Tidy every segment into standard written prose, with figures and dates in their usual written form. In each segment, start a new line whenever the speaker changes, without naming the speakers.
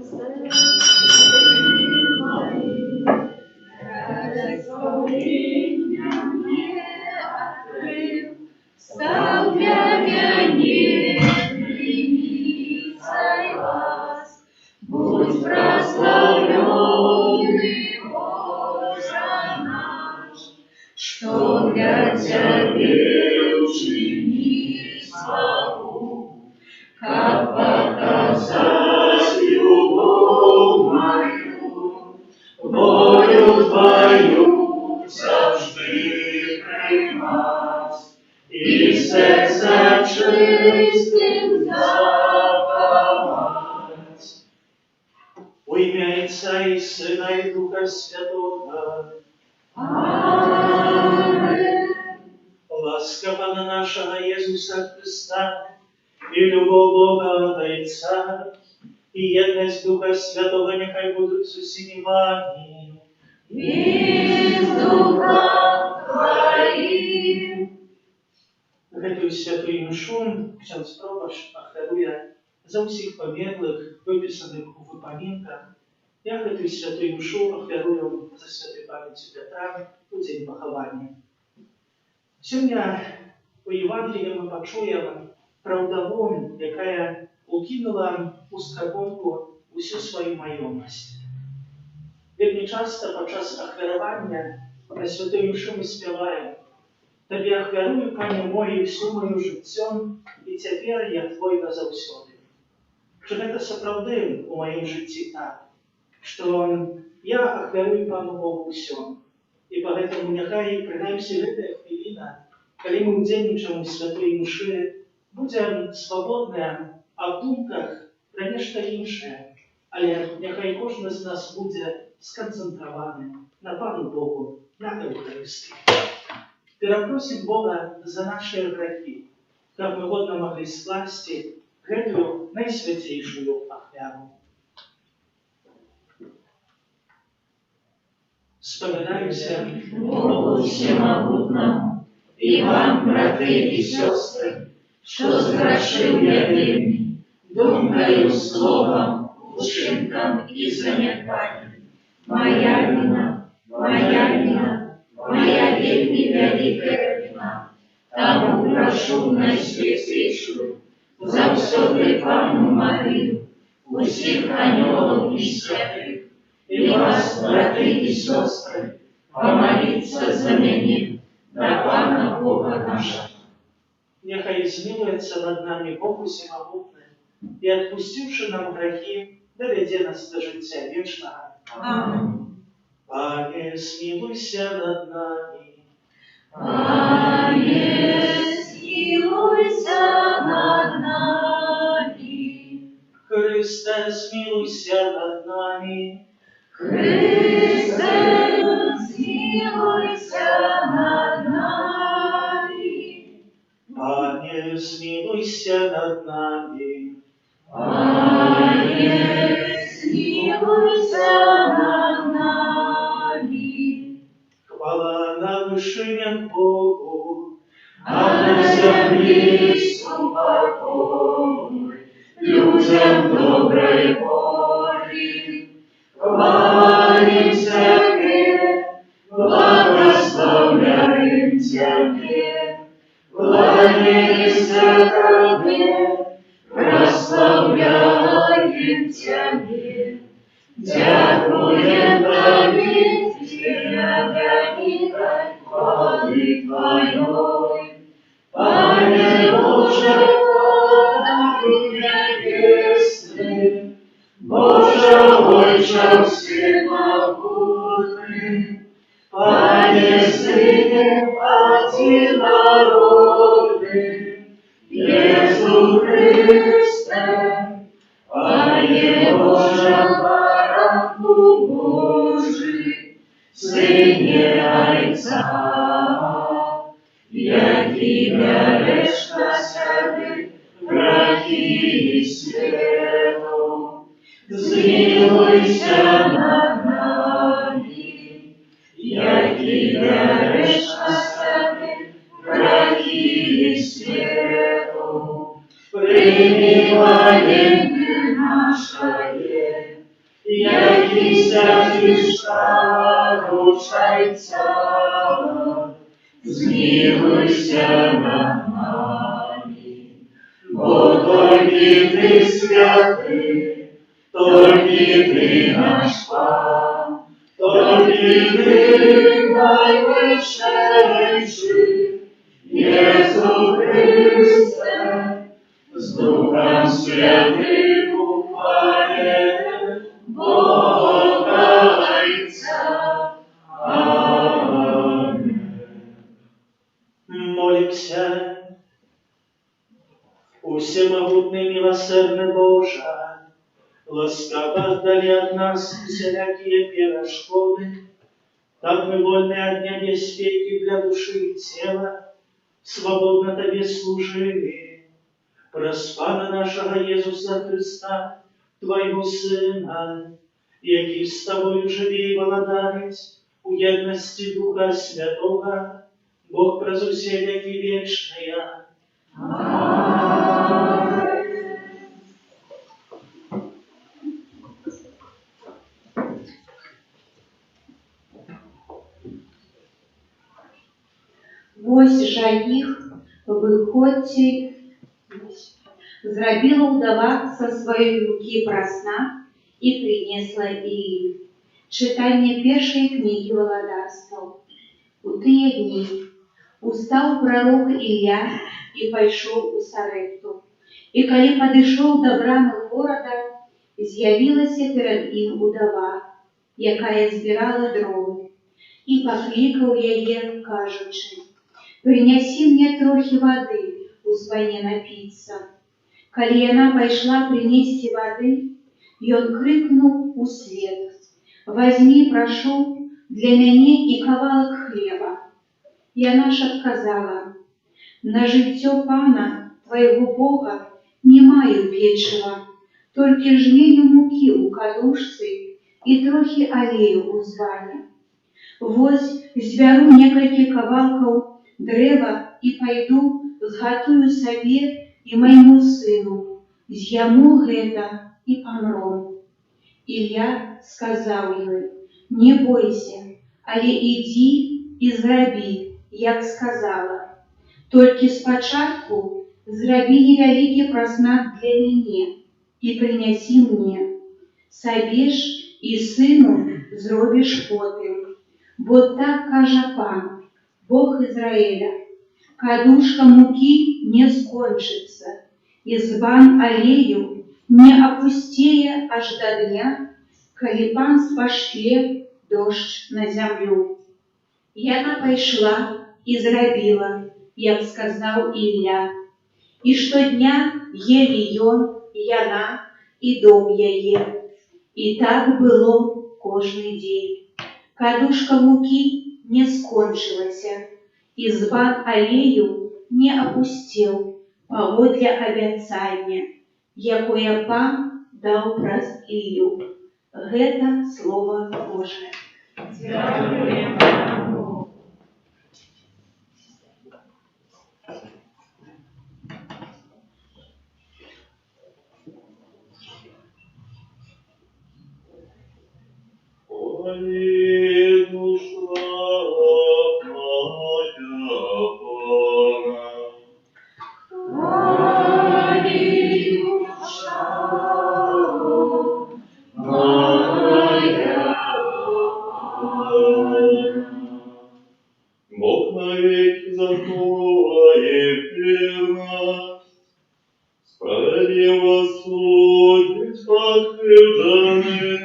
Сэрцы маім. Радасць збаўлення мне адкрыў, стаў для мяне крыніцай ласк. Будзь праслаўлёны, Божа наш, што для Цябе ўчыніць магу, каб паказаць любоў маю, волю Тваю заўжды прымаць і сэрца чыстым захаваць.
У імя Айца і Сына, і Духа Святога.
Амэн.
Ласка Пана нашага Езуса Хрыста, і любоў Бога Айца, і еднасць Духа Святога няхай будуць з усімі вамі.
І з духам Тваім.
Гэтую святую імшу ксёндз пробашч ахвяруе за ўсіх памерлых, выпісаных у выпамінках. Я гэтую святую імшу ахвярую за святой памяццю Пятра у дзень пахавання. Сёння у Евангеллі мы пачуем пра ўдаву, якая укінула ў скарбонку ўсю сваю маёмасць. Вельмі часта падчас ахвяравання на святой імшы мы спяваем: «Табе ахвярую, Пане мой, усё маё жыццё, і цяпер я Твой назаўсёды». Чы гэта сапраўды ў маім жыцці так, што я ахвярую Пану Богу ўсё? І поэтому няхай прынамсі гэтая хвіліна, калі мы ўдзельнічаем у святой імшы, будзе свабодная а в думках пра нешта іншае, але няхай кожны з нас будзе сканцэнтраваны на Пану Богу, на Эўхарыстыі. Перапросім Бога за нашыя грахі, каб мы годна маглі скласці гэтую найсвяцейшую ахвяру. Спавядаюся
Богу ўсемагутнаму і вам, браты і сёстры, што зграшыў я вельмі, думкаю, словам, учынкам і занядбаннем. Мая віна, мая віна, мая вельмі вялікая віна. Таму прашу Найсвяцейшую, заўсёды Панну Марыю, усіх анёлаў і святых, і вас, браты і сёстры, памаліцца за мяне да Пана Бога нашага.
Няхай змілуецца над намі Бог усемагутны і, адпусціўшы нам грахі, давядзе нас да жыцця вечнага.
Амэн.
Пане, змілуйся над намі.
Пане, змілуйся над намі.
Хрысце, змілуйся над намі.
Хрысце, змілуйся над намі.
Пане, змілуйся над намі.
Пане, змілуйся над намі.
Хвала на вышынях Богу,
А на зямлі супакой, людзям добрай волі. Хвалім Цябе, благаслаўляем Цябе, кланяемся Табе, праслаўляем Цябе. Дзякуем Табе дзеля вялікай хвалы Тваёй. Пане Божа, Валадару нябесны, Божа, Ойча ўсемагутны, Пане, Сыне адзінародны, Езу Хрысце, Пане Божа, Баранку Божы, Сыне Айца, які бярэш на сябе грахі свету, змілуйся над намі. Які бярэш на сябе грахі свету, прымі маленне нашае. Захішчай цела, змілуйся над намі. Бо толькі Ты святы, толькі Ты наш Пан, толькі Ты найвышэйшы, Езу Хрысце, з Духам Святым у хвале Бога Айца. Амэн.
Молімся. Усемагутны міласэрны Божа, ласкава аддалі ад нас усялякія перашкоды, каб мы, вольныя ад небяспекі для душы і цела, свабодна Табе служылі. Праз Пана нашага Езуса Хрыста, Твайго Сына, які з Табою жыве і валадарыць у еднасці Духа Святога, Бог праз усе вякі вечныя.
Амэн.
Вось жаніх выходзьце, зрабіла ўдава са сваёй мукі праснак і прынесла Іллі. Чытанне першай кнігі Валадарстваў. У тыя дні устаў прарок Ілля і пайшоў у Сарэпту. І калі падышоў да брамы горада, з'явілася перад ім удава, якая збірала дровы, і паклікаў яе, кажучы: «Прынясі мне трохі вады ў збане напіцца». Калі яна пайшла прынесці вады, ён крыкнуў услед: «Вазьмі, прашу, для мяне і кавалак хлеба». Яна ж адказала: «На жыццё Пана, твайго Бога, не маю печыва, толькі жменю мукі ў кадушцы і трохі алею ў збане. Вось збяру некалькі кавалкаў дрэва і пайду, згатую сабе і майму сыну, з'ямо гэта і памром». Ілля сказаў ёй: «Не бойся, але ідзі і зрабі, як сказала. Толькі спачатку зрабі невялікі праснак для мяне і прынясі мне. Сабе ж і сыну зробіш потым. Бо так кажа Пан, Бог Ізраэля: кадушка мукі не скончыцца, і збан алею не апусцее аж да дня, калі Пан спашле дождж на зямлю». Яна пайшла і зрабіла, як сказаў Ілля. І штодня елі ён, яна і дом яе. І так было кожны дзень. Кадушка мукі не скончылася, і збан алею не апусцеў паводле абяцання, якое Пан даў праз Іллю. Гэта слова Божае.
Дзякуем Богу.
Хвалі, душа мая, Пана.
Хвалі, душа мая, Пана.
Бог навекі захоўвае вернасць, справядліва судзіць пакрыўджаных,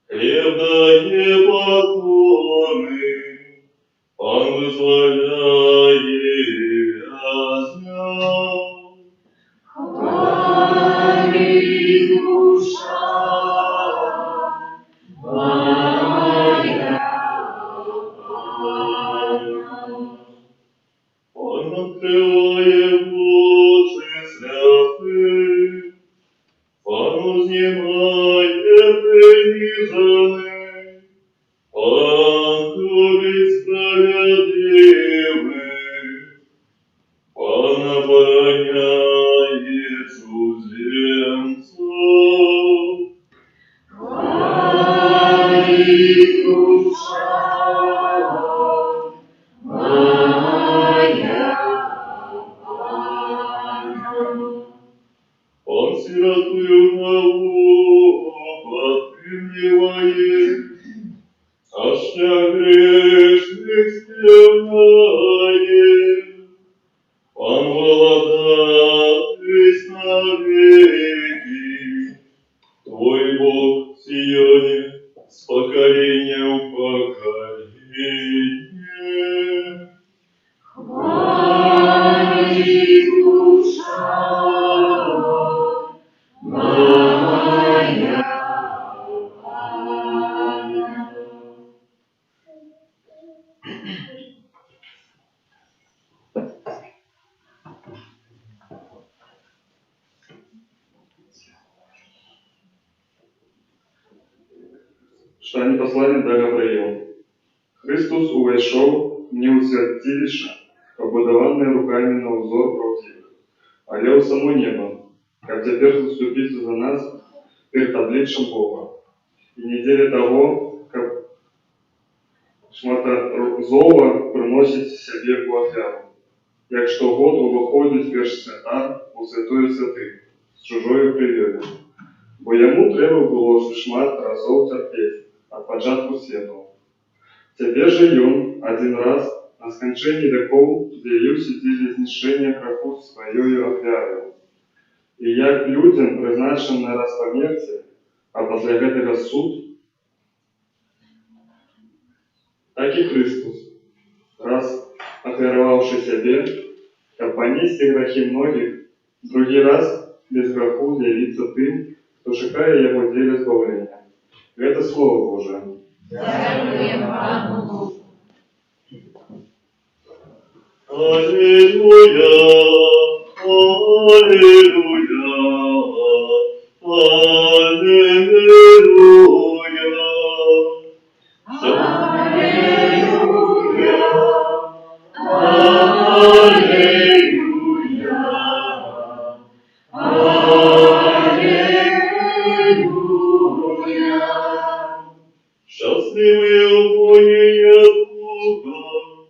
хлеб дае пакорным, Пан вызваляе вязняў.
Хвалі, душа мая, Пана.
Пан адкрывае вочы сляпых, Пан узнімае прыніжаных, Пан любіць справядлівых, Пан абараняе чужынцаў.
Хвалі,
сиратую главу подтримливает, а шлях грешных спевняет. Пан владарись навеки, Твой Бог в Сионе с поколения в поколение.
Хвали, душа моя, Пана.
Чытанне паслання да Габрэяў. Хрыстос увайшоў не ў свяцілішча, пабудаванае рукамі на ўзор праўдзівых, але ў само неба, каб цяпер заступіцца за нас перад абліччам Бога. І не дзеля таго, каб шматразова прыносіць сябе ў ахвяру, як штогод уваходзіць першасвятар у святое святых з чужою крывёю. Бо яму трэба было шмат разоў цярпець ад пачатку свету. Цяпер жа ён адзін раз на сканчэнне вякоў з'явіўся дзеля знішчэння граху сваёю ахвяраю. І як людзям прызначана раз памерці, а пасля гэтага суд, так і Хрыстос, раз ахвяраваўшы сябе, каб панесці грахі многіх, другі раз без граху з'явіцца тым, хто чакае яго дзеля збаўлення. Гэта Слова Божае.
Дзякуем Пану Богу.
Алілуя, алілуя, алілуя.
Алілуя, алілуя, алілуя.
Счастливые убогие духом,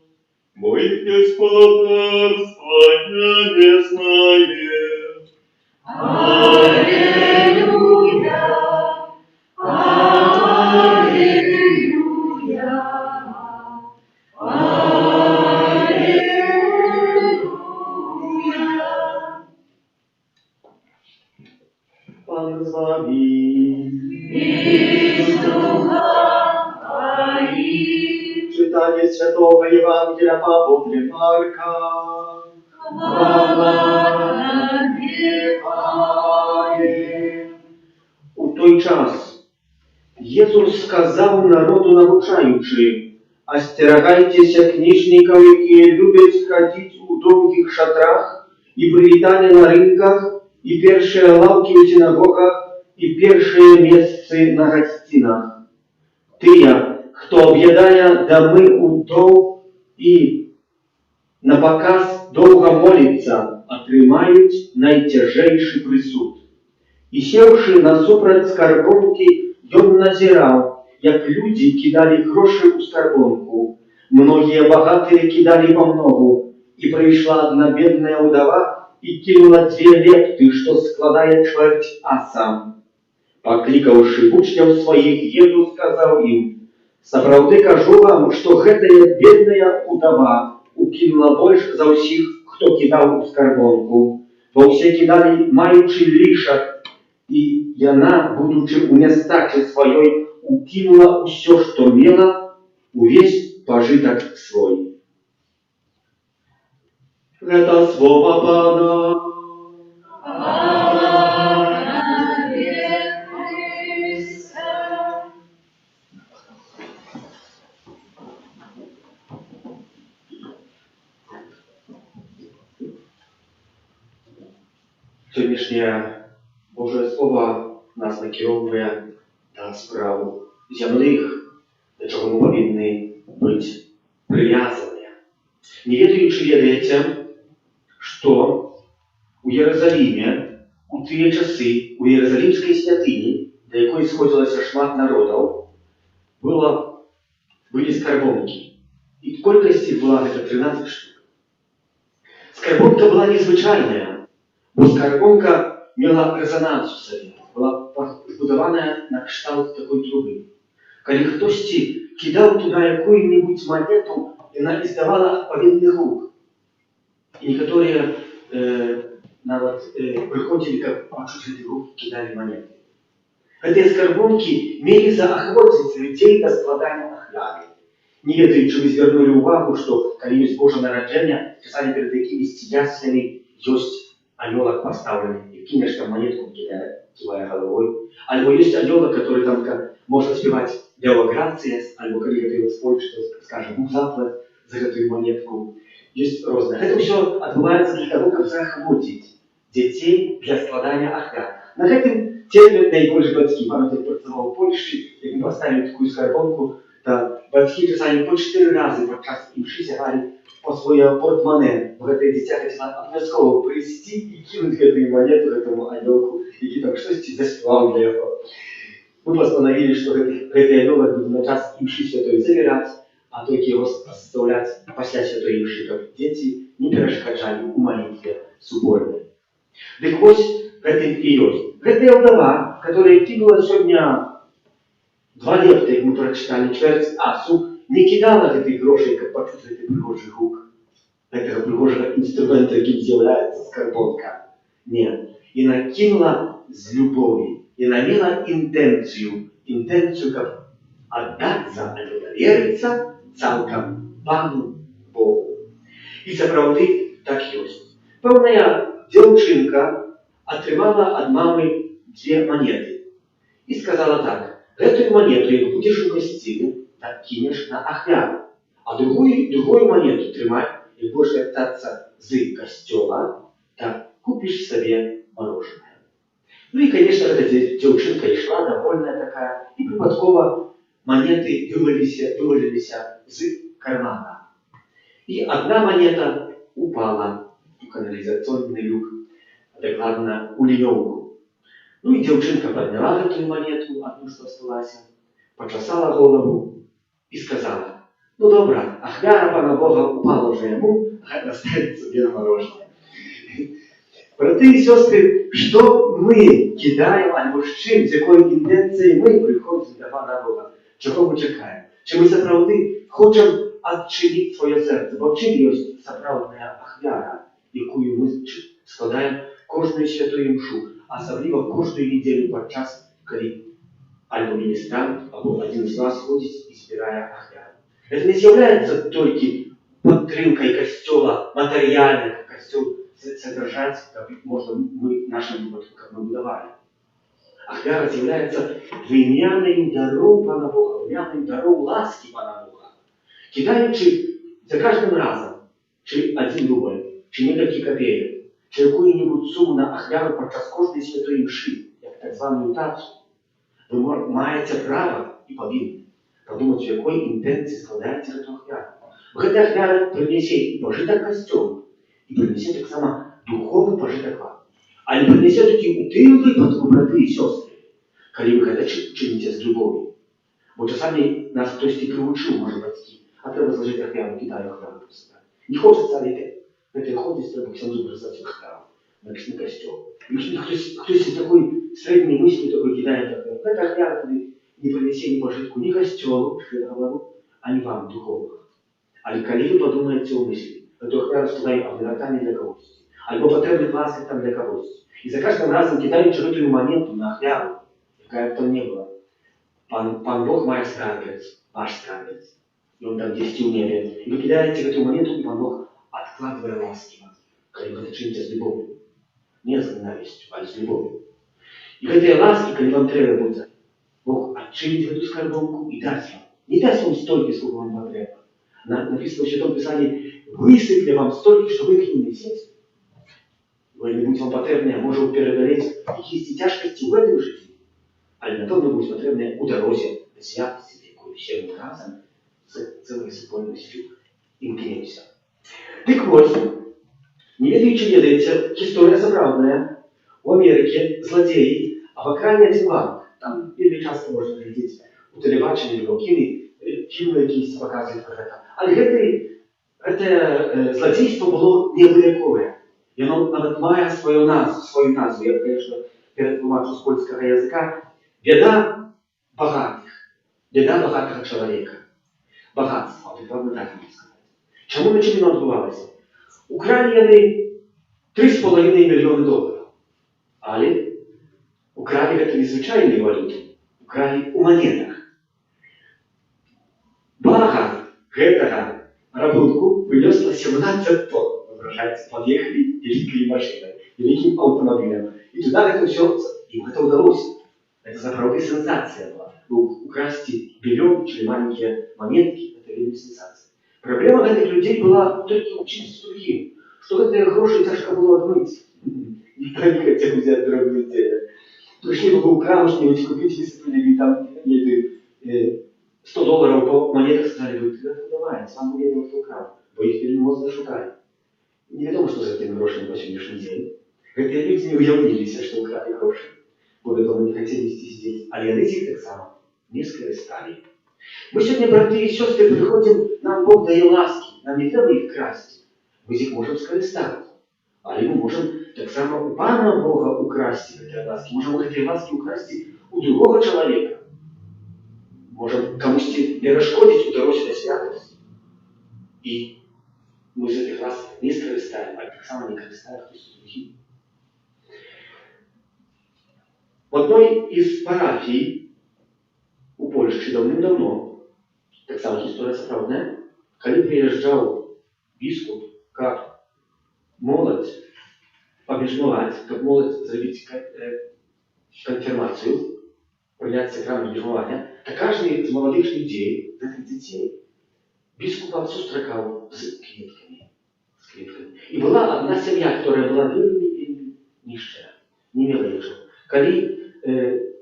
бо их есть Царство Небесное.
Алілуя, алілуя, алілуя.
Пан з вамі.
І з духам тваім.
Чытанне святога Евангелля паводле Марка.
Хвала Табе, Пане.
У той час Езус сказаў народу навучаючы: «Асцерагайцеся кніжнікаў, якія любяць хадзіць у доўгіх шатрах і прывітанне на рынках, і першыя лаўкі ў сінагогах, і першыя месцы на гасцінах. Тыя, хто аб'ядае дамы ўдоў і напаказ доўга моліцца, атрымаюць найцяжэйшы прысуд». І сеўшы насупраць скарбонкі, ён назіраў, як людзі кідалі грошы ў скарбонку. Многія багатыя кідалі памногу, і прыйшла адна бедная ўдава і кінула дзве лепты, што складае чвэрць аса. Паклікаўшы вучняў сваіх, Езус сказаў ім: «Сапраўды кажу вам, што гэтая бедная ўдава укінула больш за ўсіх, хто кідаў у скарбонку. Бо ўсе кідалі, маючы лішак, і яна, будучы ў нястачы сваёй, укінула ўсё, што мела, увесь пажытак свой».
Гэта слова Пана.
Хвала Табе, Хрысце.
Сённяшняе Божае Слова нас накіроўвае да спраў зямных, да чаго мы павінны быць прывязаныя. Не ведаю, ці ведаеце, што у Ерозаліме у тыя часы у Ерозалімскай святыні, да якой сходзілася шмат народаў, былі скарбонкі. І колькасць іх была гэта 13 штук. Скарбонка была незвычайная, бо скарбонка мела рэзананс у сабе, была збудаваная на кшталт такой трубы. Калі хтосьці кідаў туда якую-небудзь манету, яна издавала адпаведны гук. І некаторыя нават прыходзілі, каб пачуць гэты гук, кідалі манеты. Гэтыя скарбонкі мелі заахвоціць людзей да складання ахвяры. Не ведаю, ці вы звярнулі ўвагу, што калі ёсць Божа нараджэнне, часамі перад якімісьці яслямі ёсць анёлак пастаўлены, і кінеш там манетку, кідае, ківае галавой. Альбо ёсць анёлак, который там можа спяваць «Deo gratias», альбо калі гэта з Польшчы, то скажа «Bóg zapłać» за гэтую манетку. Ёсць рознае. Гэта ўсё адбываецца для таго, каб заахвоціць дзяцей для складання ахвяр. На гэтым церпяць найбольш бацькі. Памятаю, працаваў у Польшчы, як мы паставілі такую скарбонку, то бацькі часамі па чатыры разы падчас імшы сягалі па сваё портманэ, бо гэтае дзіця хацела абавязкова прыйсці і кінуць гэтую манету гэтаму анёлку, які там штосьці заспяваў для яго. Мы пастанавілі, што гэты анёлак будзе на час імшы святой забіраць, а толькі яго оставляць пасля святой імшы, каб дзеці не перашкаджалі ў малітве супольнай. Дык вось, гэтым і ёсць. Гэтая ўдава, которая кінула сёння 2 лепты, як мы прачыталі, чвэрць асу, не кідала гэтых грошай, каб пачуць гэты прыгожы гук гэтага прыгожага інструмента, якім з'яўляецца скарбонка. Не. Яна кінула з любові. Яна мела інтэнцыю, інтэнцыю, каб аддацца альбо даверыцца цалкам Пану Богу. І сапраўды так ёсць. Пэўная дзяўчынка атрымала ад мамы дзве манеты і сказала так: «Гэтую манету, як будзеш у касцеле, так кінеш на ахвяру, а другую манету трымай, як будзеш вяртацца з касцёла, так купіш сабе мороженое». Ну і, конечно, гэта дзяўчынка ішла, довольная такая, і прыпадкова манеты вываліліся з кармана. І одна монета упала у каналізацыйны люк, а дакладна у лінёўку. Ну і дзяўчынка падняла гэтую монету, одну, што асталася, пачасала голову і сказала: «Ну добра, ахвяра Пана Бога упала ўжо яму, хай останется себе на мороженое». Браты і сёстры, што мы кідаем альбо з чым, з якой інтэнцыяй мы прыходзім да Пана Бога? Чаго мы чакаем? Ці мы сапраўды хочам адчыніць сваё сэрца? Бо чым ёсць сапраўдная ахвяра, якую мы складаем кожную святую імшу, асабліва кожную нядзелю падчас, калі альбо міністрант, або адзін з вас ходзіць і збірае ахвяру? Гэта не з'яўляецца толькі падтрымкай касцёла матэрыяльна, каб касцёл содержать, каб можна мы, в нашем выпадку, каб мы будавалі. Ахвяра з'яўляецца вымянаю дароў Пана Бога, вымянаю дароў ласкі Пана Бога. Кідаючы за каждым разам, ці 1 рубль, ці некалькі копеек, ці якую-небудзь суму на ахвяру падчас кожнай святой імшы, як так званую тацу, вы маеце права і павінны падумаць, у якой інтэнцыі складаеце гэту ахвяру. Гэта ахвяра прынясе і пажытак касцёлу, і прынясе таксама духовны пажытак вам. Але прынясе толькі ў тым выпадку, браты і сёстры, калі вы гэта чыніце з любові. Бо часамі нас хтосьці прывучыў, можа, бацькі, а трэба злажыць ахвяру, кідаю ахвяру просто так. Не хочацца, але гэта ходзіць, трэба ксяндзу бросаць ахвяру на касцёл. І хтось з такой срэдняй мыслью такой кідае ахвяру. Гэта ахвяра тады не прынясе ні пажытку ні касцёлу, што я гавару, ані вам духовнага. Але калі вы падумаеце ў мыслі, гэту ахвяру складаю аб вяртанні для кагосьці, альбо патрэбных ласак там для кагосьці. І за каждым разам, кідаючы гэтую манету на ахвяру, якая б там не была, Пан Бог мае скарбец, ваш скарбец. Ён там дзесьці ў небе. І вы кідаеце гэтую манету, і Пан Бог адкладвае ласкі вам, калі вы гэта чыніце з любоўю. Не з ненавісцю, але з любоўю. І гэтыя ласкі, калі вам трэба будзе, Бог адчыніць гэту скарбонку і дасць вам. Не дасць вам столькі, сколько вам патрэбна. Написано в Святом Писании: высыпле вам столькі, што вы іх не несеце. Бо яны будуць вам патрэбныя, можа, пераадолець якісь цяжкасці ў гэтым жыцці, але напэўна будуць патрэбныя ў дарозе да святасці, да якой усе мы разам з цэлай супольнасцю імкнемся. Дык вось, не ведаю, ці ведаеце, гісторыя сапраўдная. У Амерыцы зладзеі абакралі адзін банк. Там вельмі часта можна глядзець у тэлебачанні альбо кіны, фільмы якісь паказваюць пра гэта. Але гэтае зладзейства было неабыяковае. Яно нават мае сваю назву. Я, конечно, ператлумачу з польскага языка. Беда багатых. Беда багатага чалавека. Багацтва, дакладна так можна сказаць. Чаму, на чым яно адбывалася? Укралі яны 3,5 мільёны долараў. Але укралі гэта незвычайнай валюты, укралі ў манетах. Вага гэтага рабунку вынесла 17 тонн. Воображаете, подъехали вялікай машинай, вялікім аўтамабілем. І туда гэта ўсё, ім гэта ўдалося. Это сапраўды сенсацыя была. Бо украсці бельон, чылі маленькія монеткі, это вельмі сенсацыя. Праблема гэтых людзей была толькі ў чымсьці другім, што гэтыя грошы цяжка было адмыць. Ніхто не хацеў взять дробных денег. Пришли бы ў краму что-нибудь купить, высыпали бы там, не ведаю, 100 долларов по монетах, сказали бы: «Ты давай, сам увидел, кто украл», бо іх вельмі моцна шукалі. Невядома, што з гэтымі грошамі па сённяшні дзень. Гэтыя людзі не ўяўніліся, што ўкралі грошы, бо, вядома, не хацелі ісці сидзець, але яны з іх таксама не скарысталі. Мы сёння, браты і сёстры, прыходзім, нам Бог дае ласкі, нам не трэба іх красці, мы з іх можам скарыстацца. Але мы можам таксама у Пана Бога украсці гэтыя ласкі, можам гэтыя ласкі украсці у другога чалавека. Можам камусьці перашкодзіць у дарозе да святасці. І мы з гэтых ласк не скарыстаем, але таксама не карыстае хтось другі. В адной з парафій у Польшчы даўным-даўно, таксама гісторыя сапраўдная, калі прыязджаў біскуп, каб моладзь пабежмаваць, каб моладзь зрабіць канфірмацыю, прыняць сакрамент бежмавання, то кожны з маладых людзей, гэтых дзяцей, біскупа сустракаў з кветкамі. З кветкамі. І была одна сям'я, которая была вельмі, вельмі нищая, не мела нічого. Калі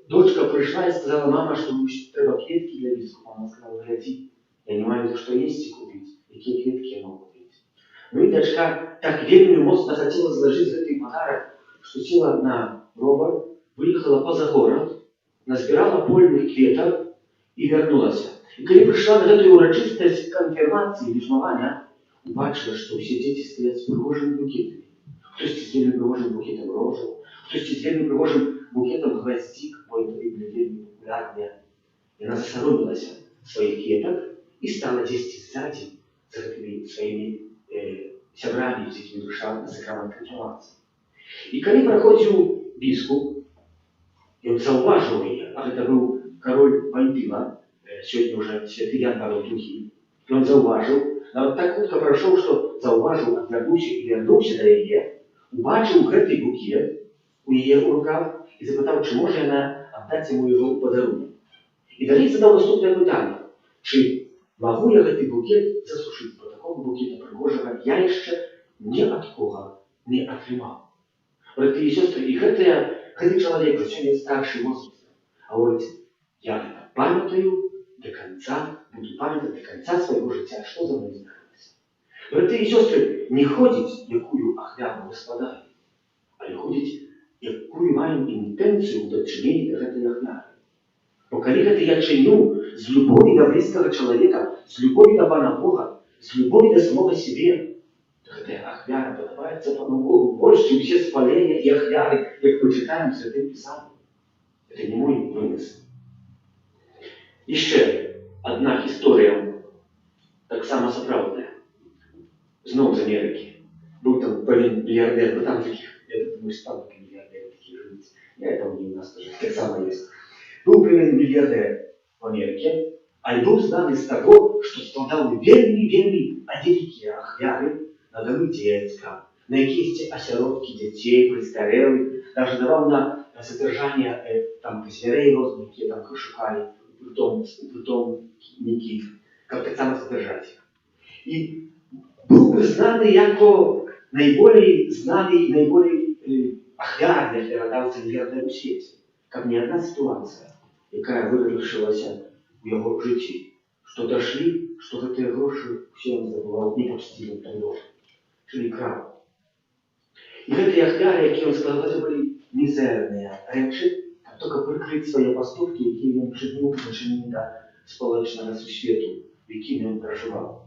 дочка прыйшла і сказала: «Мама, што трэба кветкі для біскупа», она сказала: «Глядзі, я не маю за што есці купіць, якія кветкі я могу купіць?» Ну і дачка так вельмі моцна хацела злажыць гэты подарак, што села на ровар, выехала па-за горад, назбірала польных кветак і вярнулася. І калі прыйшла на гэтую ўрачыстасць канфірмацыі, бежмавання, убачыла, што ўсе дзеці стаяць з прыгожымі букетамі. Хтосьці з вельмі прыгожым букетам рожаў, хтосьці з вельмі прыгожым букетам гвоздик, бо тады былі вельмі папулярныя. Яна засаромілася сваіх кветак і стала дзесьці ззадзі за гэтымі сваімі сябрамі, з якімі прыйшла на сакрамент канфірмацыі. І калі праходзіў біскуп, ён заўважыў яе, а гэта быў кароль Вайтыла, сёння уже святы Ян Павел II, ён заўважыў, нават так хутка прайшоў, што заўважыў, адвярнуўся і вярнуўся да яе, убачыў гэты букет у яе ў руках і запытаў, чы можа яна аддаць яму яго ў падарунак. І далей задаў наступнае пытанне: чы магу я гэты букет засушыць, бо такога букета прыгожага я яшчэ ні ад кога не атрымаў. Браты і сёстры, і гэты чалавек уже сёння старшы возраст, гаворыць: «Я гэта памятаю до конца, буду памятаць до конца свайго жыцця, што за мной здарылася». Браты і сёстры, не ходзіць, якую ахвяру мы складаем, але ходзіць, якую маем інтэнцыю ў дачыненні да гэтай ахвяры. Бо калі гэта я чыню з любові да блізкага чалавека, з любові да Пана Бога, з любові да самога сябе, то гэтая ахвяра падабаецца Пану Богу больш, чым усе спалення і ахвяры, як мы чытаем у Святым Пісанні. Это не мой вымысл. Яшчэ адна гісторыя, таксама сапраўдная. Зноў з Амерыкі. Быў там пэўен мільярдэр, бо там такіх, я так думаю, што там такія мільярдэры такія жывуць. Я там не, у нас тоже таксама ёсць. Быў пэўен мільярдэр в Амерыке, але быў знаны з таго, што складаў вельмі, вельмі вялікія ахвяры на дамы дзецкам, на якісь асяродкі дзяцей, престарелых, даже даваў на содержание там зверей розных, якія там шукалі прытомнікі, каб таксама содержать іх. І быў бы знаны яко найболей знаны і найболей ахвярны ахвярадаўца, мільярдэр у свеце. Каб не адна сітуацыя, якая вырашылася ў яго жыцці, што дашлі, што гэтыя грошы ўсе ён здабываў непачцівым трудом, czyli краў. І гэтыя ахвяры, якія ён складаў, гэта былі мізэрныя рэчы, каб только прыкрыць свае паступкі, якія ён чыніў у дачыненні да спалечнага сусвету, в якім ён пражываў.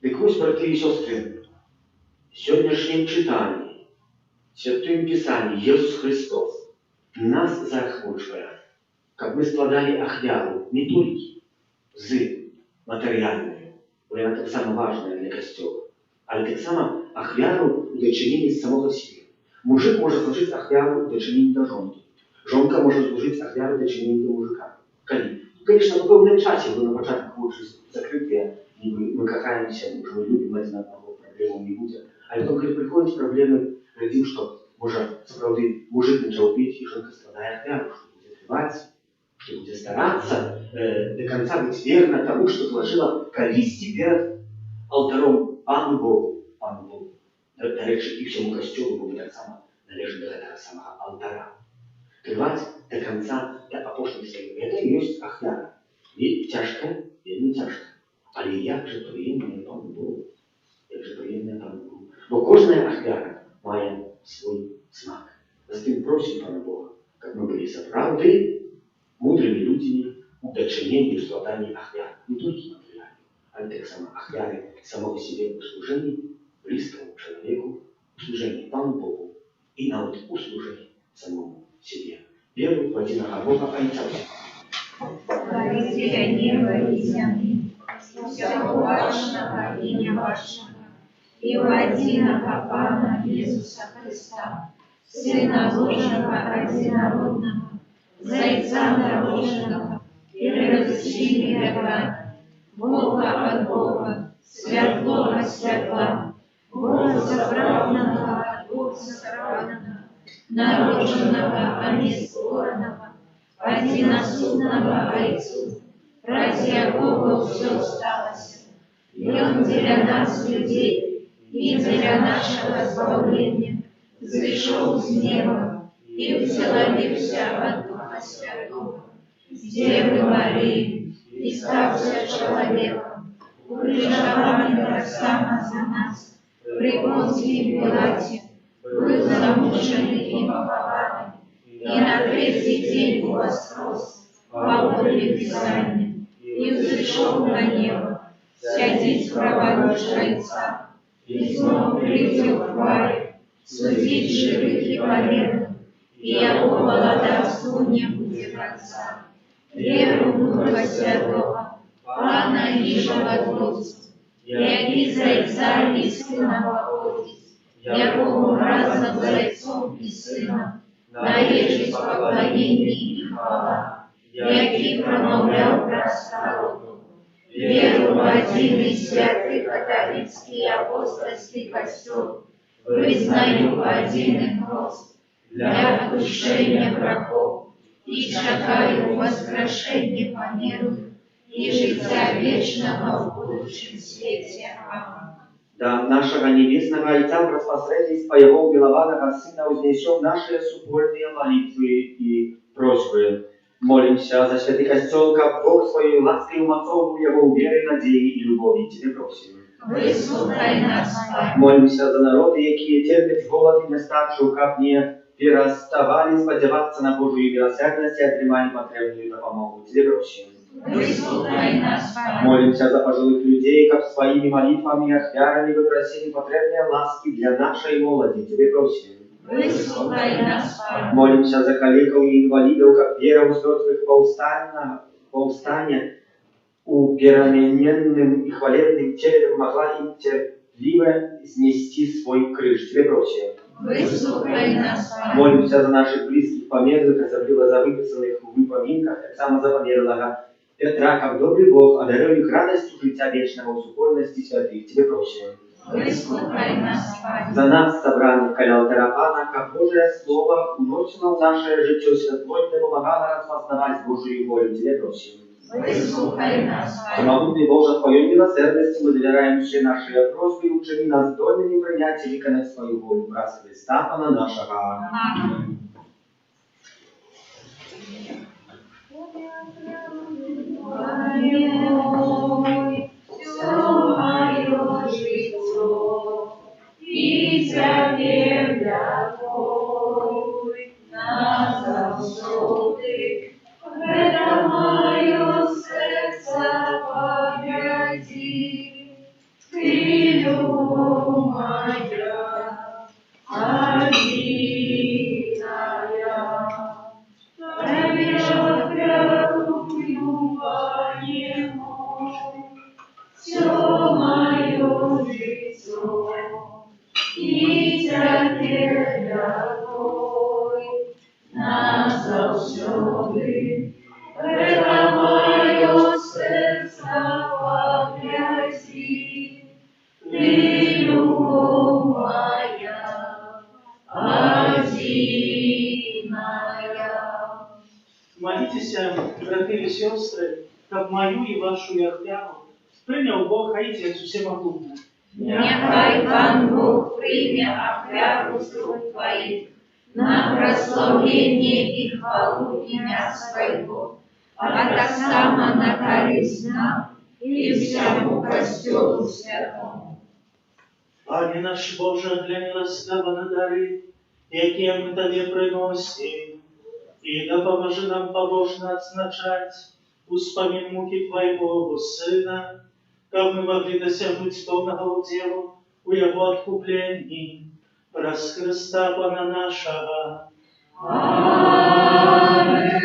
Дык вось, браты і сёстры, Сённяшнім чытанні, Святым Пісанні Езус Хрыстос нас заахвочвае, каб мы складалі ахвяру не толькі з матэрыяльную, бо яна таксама важная для Касцёла, але таксама ахвяру ў дачыненні з самога сябе. Мужык можа злажыць ахвяру ў дачыненні да жонкі. Жонка можа злажыць ахвяру ў дачыненні да мужыка. Калі? Ну, конечно, па пэўным часе, бо на пачатку вочы закрытыя, нібы мы кахаемся, мы ўжо любім адзін аднаго, праблемаў не будзе. Але потом, калі прыходзяць праблемы, глядзім, што, можа, сапраўды мужык пачаў піць, і жонка складае ахвяру, што будзе трываць, што будзе старацца до конца быць верна таму, што злажыла калісьці перад алтаром Пану Богу, Пану Богу. Дарэчы, і всяму Касцёлу, бо мы таксама належым да гэтага самага алтара. Трываць до конца, да апошніх сваіх. Гэта і ёсць ахвяра. І цяжкая, вельмі цяжкая. Але як жа прыемная Пану Богу. Як жа прыемная Пану Богу. Бо кожная ахвяра мае свой смак. Затым просім Пана Бога, каб мы былі сапраўды мудрымі людзьмі у дачыненні, у складанні ахвяр. Не толькі матэрыяльных, але таксама ахвяры самога сябе ў служэнні блізкаму чалавеку, у служэнні Пану Богу і нават у служэнні самому сябе. Веру ў адзінага Бога, Айца
Стварыцеля неба і зямлі, усяго бачнага і нябачнага, і ў адзінага Пана Езуса Хрыста, Сына Божага адзінароднага, з Айца народжанага, перад усімі вякамі, Бога ад Бога, святло ад святла, Бога сапраўднага ад Бога сапраўднага, народжанага, а не створанага, адзінасутнага Айцу, праз якога ўсё сталася. Ён дзеля нас, людзей, і дзеля нашага збаўлення зышоў з неба і ўцелавіўся ад Духа Святога, з Дзевы Марыі, і стаўся чалавекам, укрыжаваны таксама за нас, пры Понцкім Пілаце, быў замучаны і пахаваны, і на трэці дзень уваскрос, паводле Пісання, і ўзышоў на неба, сядзіць праваруч Айца, і зноў прыйдзе ў хвале, судзіць жывых і памерлых, і яго валадарству не будзе канца. Веру ў Духа Святога, Пана і Жыватворцу, які з Айца і Сына паходзіць, якому разам з Айцом і Сынам належыць пакланенне і хвала, які прамаўляў праз прарокаў. Веру ў адзін і святы каталіцкі і апостальскі Касцёл, вызнаю адзін хрост для адпушчэння грахоў і чакаю ўваскрашэння памерлых і жыцця вечнага ў будучым свеце. Амэн.
Да нашага нябеснага Айца праз пасрэдніцтва Яго ўмілаванага Сына ўзнясём нашы супольныя малітвы і просьбы. Молімся за святы Касцёл, каб Бог сваёй ласкай умацоўваў яго ў веры, надзеі і любові. Цябе просім.
Выслухай нас, Пане.
Молімся за народы, якія церпяць голад і нястачу, каб не пераставалі спадзявацца на Божую міласэрнасць і атрымалі патрэбную дапамогу. Цябе просім.
Выслухай нас, Пане.
Молімся за пажылых людзей, каб сваімі малітвамі і ахвярамі выпрасілі патрэбныя ласкі для нашай моладзі. Цябе просім.
Выслухай нас, Пане.
Молімся за калекаў і інвалідаў, каб вера ў змёртвых паўстання у перамененым і хвалебным целе дапамагла ім цярпліва знесці свой крыж. Цябе просім.
Выслухай нас, Пане.
Молімся за нашых блізкіх памерлых, асабліва за выпісаных у выпамінках, таксама за памерлага Пятра, каб добры Бог адарыў іх радасцю жыцця вечнага ў супольнасці святых. Цябе просім.
Выслухай нас, Пане.
За нас, сабраных каля алтара Пана, каб Божае Слова ўносіла ў наша жыццё святло і дапамагала распазнаваць Божую волю. Цябе просім.
Выслухай нас, Пане.
Усемагутны Божа, Тваёй міласэрнасці мы давяраем усе нашы просьбы і ўчыні нас здольнымі прыняць і выканаць Тваю волю. Праз Хрыста, Пана нашага.
Амэн. Пане мой, усё маё жыццё, і цяпер я Твой назаўсёды. Гэта маё сэрца, паглядзі, Ты любоў мая. заўсёды. Гэта маё сэрца паглядзі, Ты любоў мая, адзіная.
Маліцеся, браты і сёстры, каб маю і вашу ахвяру прыняў Бог Айцец Усемагутны.
Няхай Пан Бог прыме ахвяру з рук Тваіх на праслаўленне і хвалу імя Свайго, а таксама на карысць нам і ўсяму Касцёлу святому.
Пане наш Божа, глянь ласкава на дары, якія мы Табе прыносім, і дапамажы нам пабожна адзначаць успамін мукі Твайго Сына, каб мы маглі дасягнуць поўнага ўдзелу ў Яго адкупленні, праз Хрыста Пана нашага.
Амэн.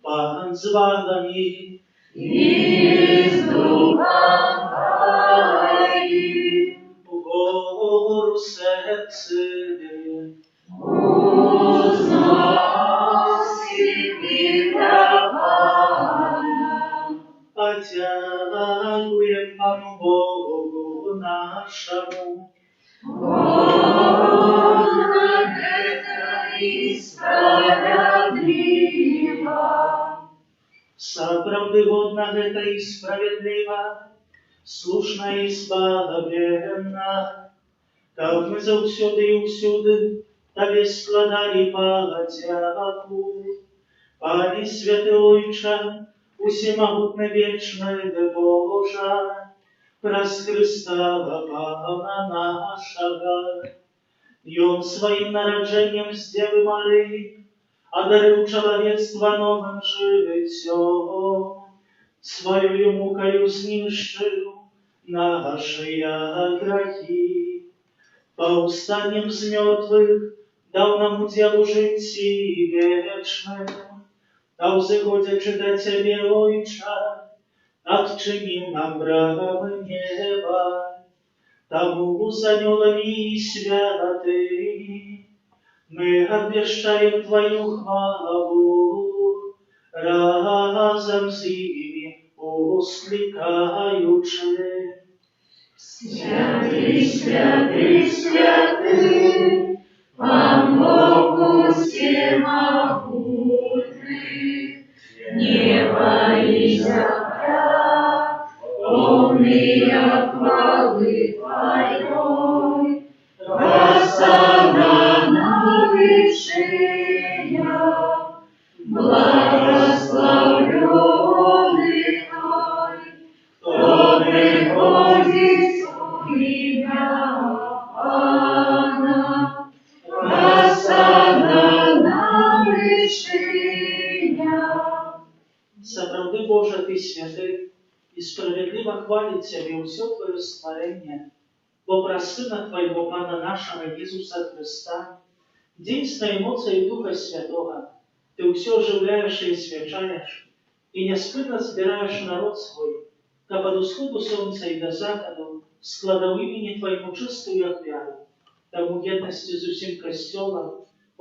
Пан з вамі.
І з духам Тваім.
Угору сэрцы.
Узносім іх да Пана.
Падзякуем Пану Богу нашаму.
Годна гэта і справядліва.
Сапраўды годна гэта і справядліва, слушна і збаўленна, каб мы заўсёды і ўсюды Табе складалі падзяку. Пане святы Ойча, усемагутны вечны Божа, праз Хрыста Пана нашага. Ён сваім нараджэннем з Дзевы Марыі адарыў чалавецтва новым жыццём, сваёю мукаю знішчыў нашыя грахі, паўстаннем з мёртвых даў нам удзел у жыцці вечным, а ўзыходзячы да Цябе, Ойча, адчыніў нам брамы неба. Таму з анёламі і святымі мы абвяшчаем Тваю хвалу, разам з імі усклікаючы.
Святы, святы, святы, Пан Бог усемагутны, неба і зямля, поўныя хвалы Тваёй. Гасанна на вышынях, благаслаўлёны той, хто прыходзіць у імя Пана. Гасанна на вышынях.
Сапраўды, Божа, Ты святы, і справядліва хваліць Цябе ўсё Тваё стварэнне, бо праз Сына Твайго, Пана нашага Езуса Хрыста, дзейснай моцаю Духа Святога, Ты ўсё ажыўляеш і асвячаеш, і няспынна збіраеш народ свой, каб ад усходу сонца і да захаду складаў імені Твайму чыстую ахвяру. Таму ў еднасці з усім Касцёлам,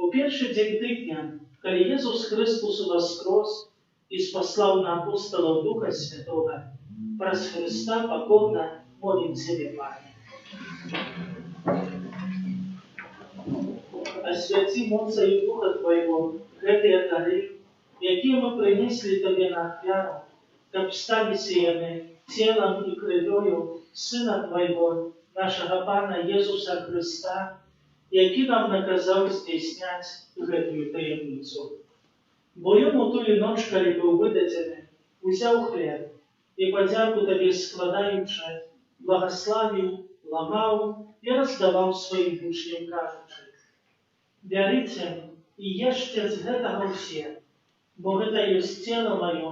у першы дзень тыдня, калі Езус Хрыстус уваскрос і спаслаў на апосталаў Духа Святога, праз Хрыста пакорна молім Цябе, Пане. Асвяці моцаю Духа Твайго гэтыя дары, якія мы прынеслі Табе на ахвяру, каб сталіся яны целам і крывёю Сына Твайго, нашага Пана Езуса Хрыста, які нам наказаў здзяйсняць гэтую таямніцу. Бо ён у тую ноч, калі быў выдадзены, узяў хлеб і, падзяку Табе складаючы, благаславіў, ламаў і раздаваў сваім вучням, кажучы: «Бярыце і ешце з гэтага ўсе, бо гэта ёсць цела маё,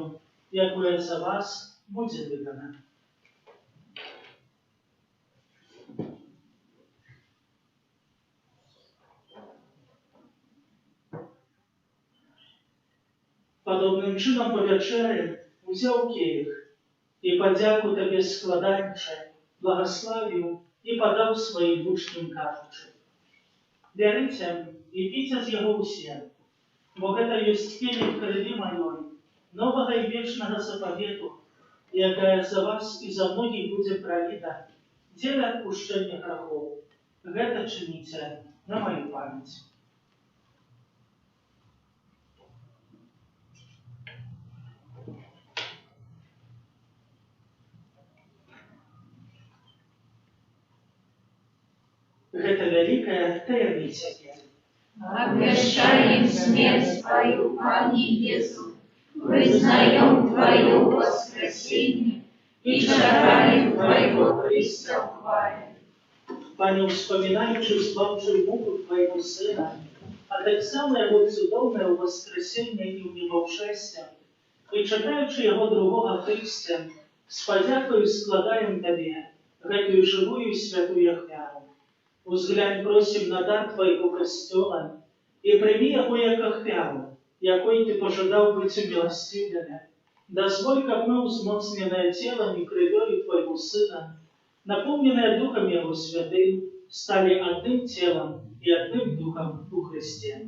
якое за вас будзе выдана». Падобным чынам па вячэры узяў келіх і, падзяку Табе складаючы, благаславіў і падаў сваім вучням, кажучы: «Бярыце і піце з яго ўсе, Бо гэта ёсць келіх Крыві Маёй, новага і вечнага запавету, якая за вас і за многіх будзе праліта дзеля адпушчэння грахоў. Гэта чыніце на маю памяць. Гэта вялікая таямніца веры.
Обещаем смерть Твою, Пане Иисус, признаем Твое воскресение и чекаем Твоего прийстя в хвале.
Пане, успамінаючы збаўчую муку Твайго Сына, а таксама Яго цудоўнае ўваскрасенне і ўнебаўшэсце, і чакаючы Яго другога прыйсця, з падзякаю складаем Табе гэтую жывую і святую ахвяру. Узглянь, просім, на дар Твайго Касцёла і прымі яго як ахвяру, якой Ты пажадаў быць уміласціўлены. Дазволь, каб мы, узмоцненыя Целам і Крывёю Твайго Сына, напоўненыя Духам Яго Святым, сталі адным целам і адным духам у Хрысце.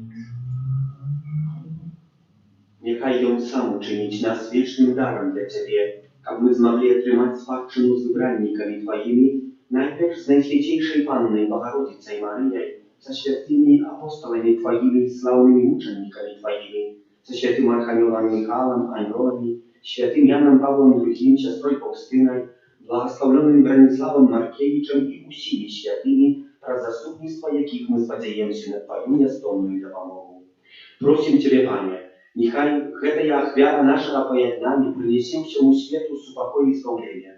Няхай Ён сам учыніць нас вечным дарам для Цябе, каб мы змаглі атрымаць спадчыну з выбраннікамі Тваімі, найперш з Найсвяцейшай Паннай Багародзіцай Марыяй, са святымі апосталамі Тваімі і слаўнымі мучанікамі Тваімі, са святым Арханёлам Міхалам, анёламі, святым Янам Паўлам II, сястрой Фаўстынай, благаслаўлёным Браніславам Маркевічам і ўсімі святымі, праз заступніцтва якіх мы спадзяемся на Тваю нястомную дапамогу. Просім Цябе, Пане, няхай гэтая ахвяра нашага паяднання прынясе ўсяму свету супакой і збаўленне.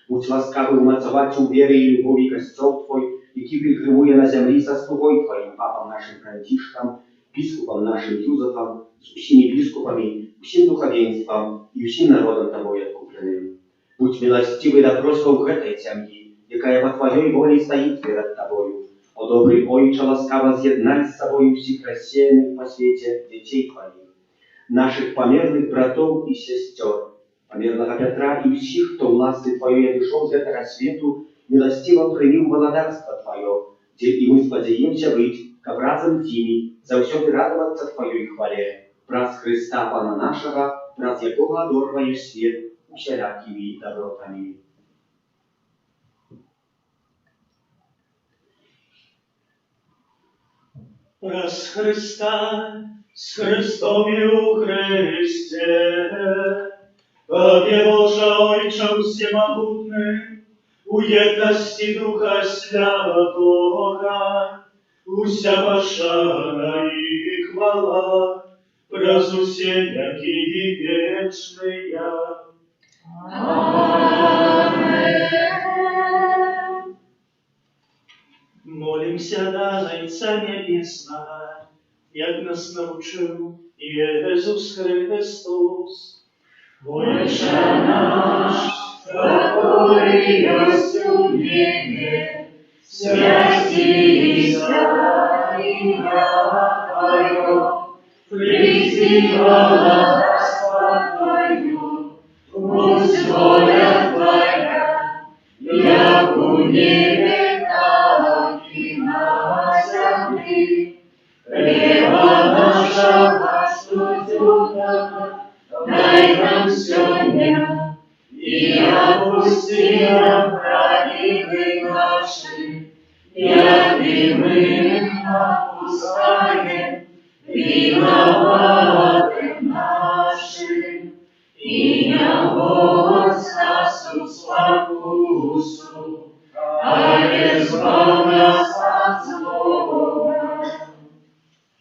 Будзь ласкавы ўмацаваць у веры і любові Касцёл Твой, які пілігрымуе на зямлі, са слугой Тваім, папам нашым Францішкам, біскупам нашым Юзафам, з усімі біскупамі, усім духавенствам і ўсім народам Табой адкупленым. Будзь міласцівы да просьбаў гэтай сям'і, якая па Тваёй волі стаіць перад Табою. О добры Ойча, ласкава з'яднай з сабою ўсіх рассеяных па свеце дзяцей Тваіх, нашых памерлых братоў і сясцёр, памерлага Пятра і ўсіх, хто ў ласцы Тваёй адышоў з гэтага свету, міласціва прымі ў валадарства Тваё, дзе і мы спадзяемся быць, каб разам з імі заўсёды радавацца Тваёй хвале. Праз Хрыста Пана нашага, праз якога адорваеш свет усялякімі дабротамі.
Праз Хрыста, з Хрыстом і ў Хрысце, Табе, Божа Ойча ўсемагутны, у еднасці Духа Святога, уся пашана і хвала праз усе вякі вечныя.
Амэн.
Молімся да Айца Нябеснага, як нас навучыў Езус Хрыстус.
Ойча наш, каторы ёсць у небе, свяціся імя Тваё, прыйдзі валадарства Тваё, будзь воля Твая, як у небе, так і на зямлі. Хлеба нашага штодзённага дай нам сёння, і адпусці нам правіны нашы, як і мы адпускаем вінаватым нашым. І не ўводзь нас у спакусу, але збаў нас ад злога.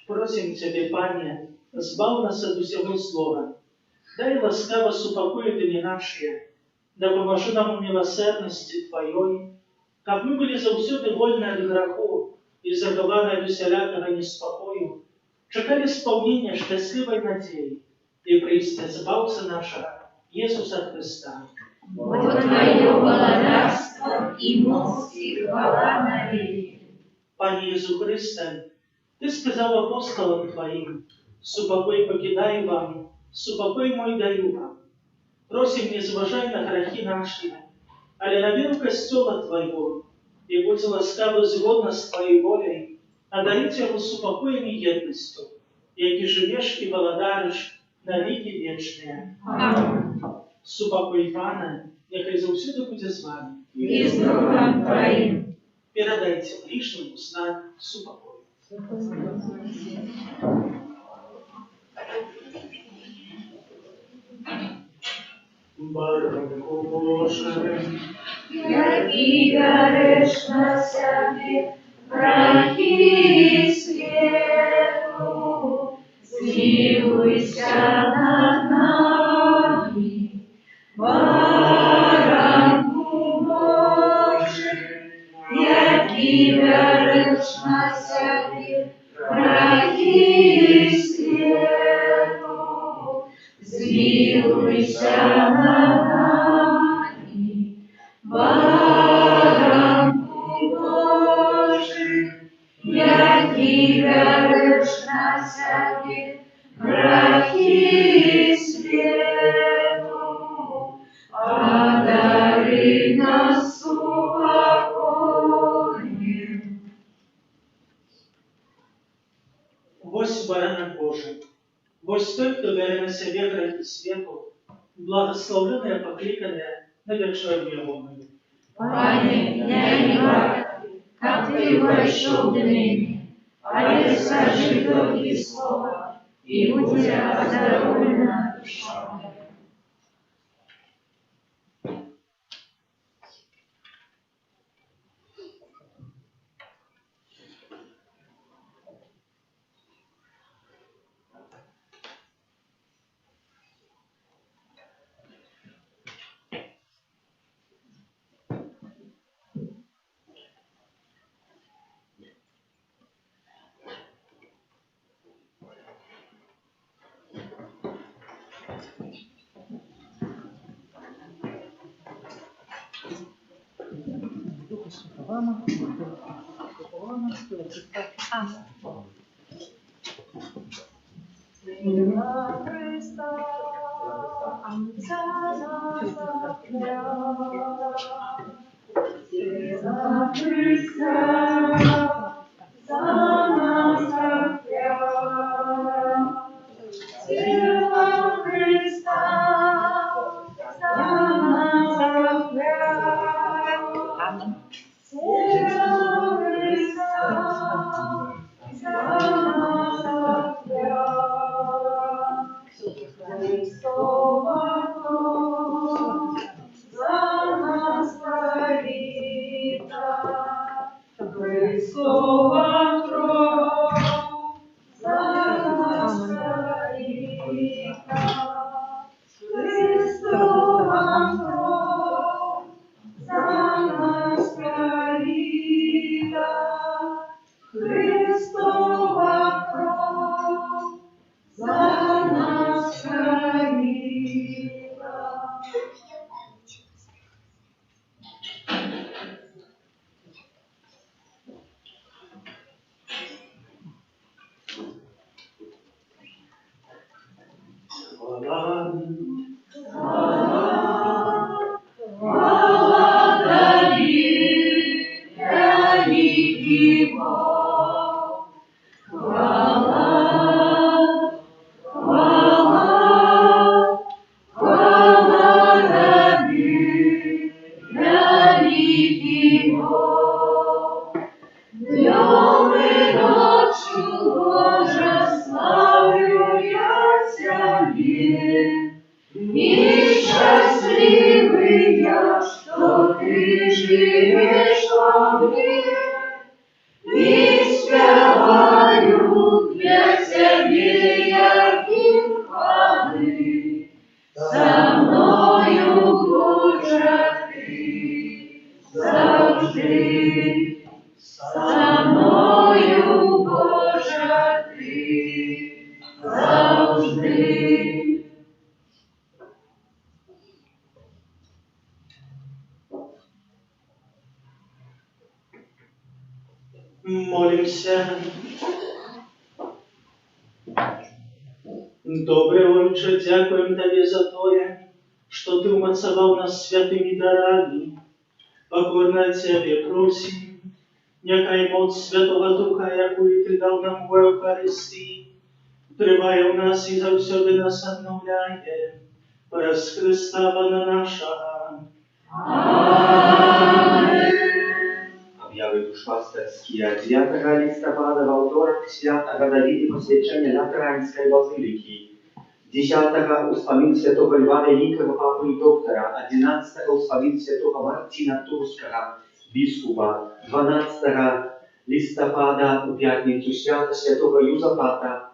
Просім Цябе, Пане, збаў нас ад усяго злога. Дай ласкава супакой у дні нашыя, дапамажы нам у міласэрнасці Тваёй, каб мы былі заўсёды вольныя ад граху і захаваныя ад усялякага неспакою, чакалі спаўнення шчаслівай надзеі і прыйсця Збаўцы нашага Езуса Хрыста.
Бо Тваё валадарства і моц і хвала навекі.
Пане Езу Хрысце, Ты сказаў апосталам Тваім: «Супакой пакідаю вам, супакой мой даю вам». Просім, не зважай на грахі нашы, але на веру Касцёла Твайго, і будзь ласкавы згодна з Тваёй воляй, адарыць яго супакоем і еднасцю, які жывеш і валадарыш на векі вечныя.
Амэн.
Супакой Пана няхай заўсёды будзе з вамі.
І з духам тваім.
Перадайце бліжняму знак супакою. Баранку Божы,
Які бярэш на сябе грахі свету, змілуйся над намі. Баранку Божы, які бярэш на сябе грахі свету, змілуйся над намі. Баранку Божы, які бярэш на сябе грахі свету, адары нас супакоем.
Вось Баранак Божы, вось той, хто бярэ на сябе грахі свету, благаслаўлёныя пакліканыя на вячэру Ягоную.
Пане, я не варты, каб ты ўвайшоў да мяне, але скажы толькі слова, і будзе аздароўлена душа мая.
Духа Святого, Святого.
Сила Христа, за нас ахвяра. Сила Христа, за нас ахвяра. Сила Христа, за нас ахвяра. Сила Христа, за нас ахвяра. Христова кроў за нас праліта. Христова кроў за нас праліта. Христова кроў за нас праліта. Христова кроў за нас праліта.
Хвала.
Хвала Табе, вялікі Бог. Хвала, хвала, хвала Табе, вялікі Бог. Днём і ноччу, Божа, слаўлю я Цябе. І шчаслівы я, што Ты жывеш ува мне. І спяваю для Цябе я гімн хвалы. Са мною, Божа, Ты заўжды. Са мною, Божа, Ты заўжды.
Молімся. Добры Ойча, дзякуем Табе за тое, што Ты ўмацаваў нас святымі дарамі. Пакорна Цябе просім, няхай моц Святога Духа, якую Ты даў нам у Эўхарыстыі, Трывае ў нас і заўсёды нас аднаўляе. Праз Хрыста Пана нашага.
Амэн.
Аб'явы душпастырскія. 9 лістапада, ва ўторак, святага Давіда, пасвячэння Латаранскай базылікі. 10 успамін святога Льва Вялікага, папы і доктара. 11 успамін святога Марціна Турскага, біскупа. 12 лістапада, у пятніцу, свята святога Юзафата,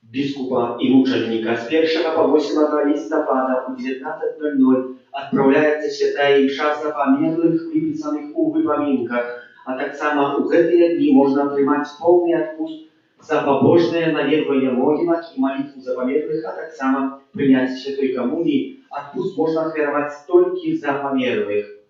біскупа і мучаніка. З 1 па 8 лістапада у 19:00 адпраўляецца святая імша за памерлых, выпісаных у выпамінках, а таксама ў гэтыя дні можна атрымаць поўны адпуст за пабожнае наведванне могілак і малітву за памерлых, а таксама прыняцце святой камуніі. Адпуст можна ахвяраваць толькі за памерлых.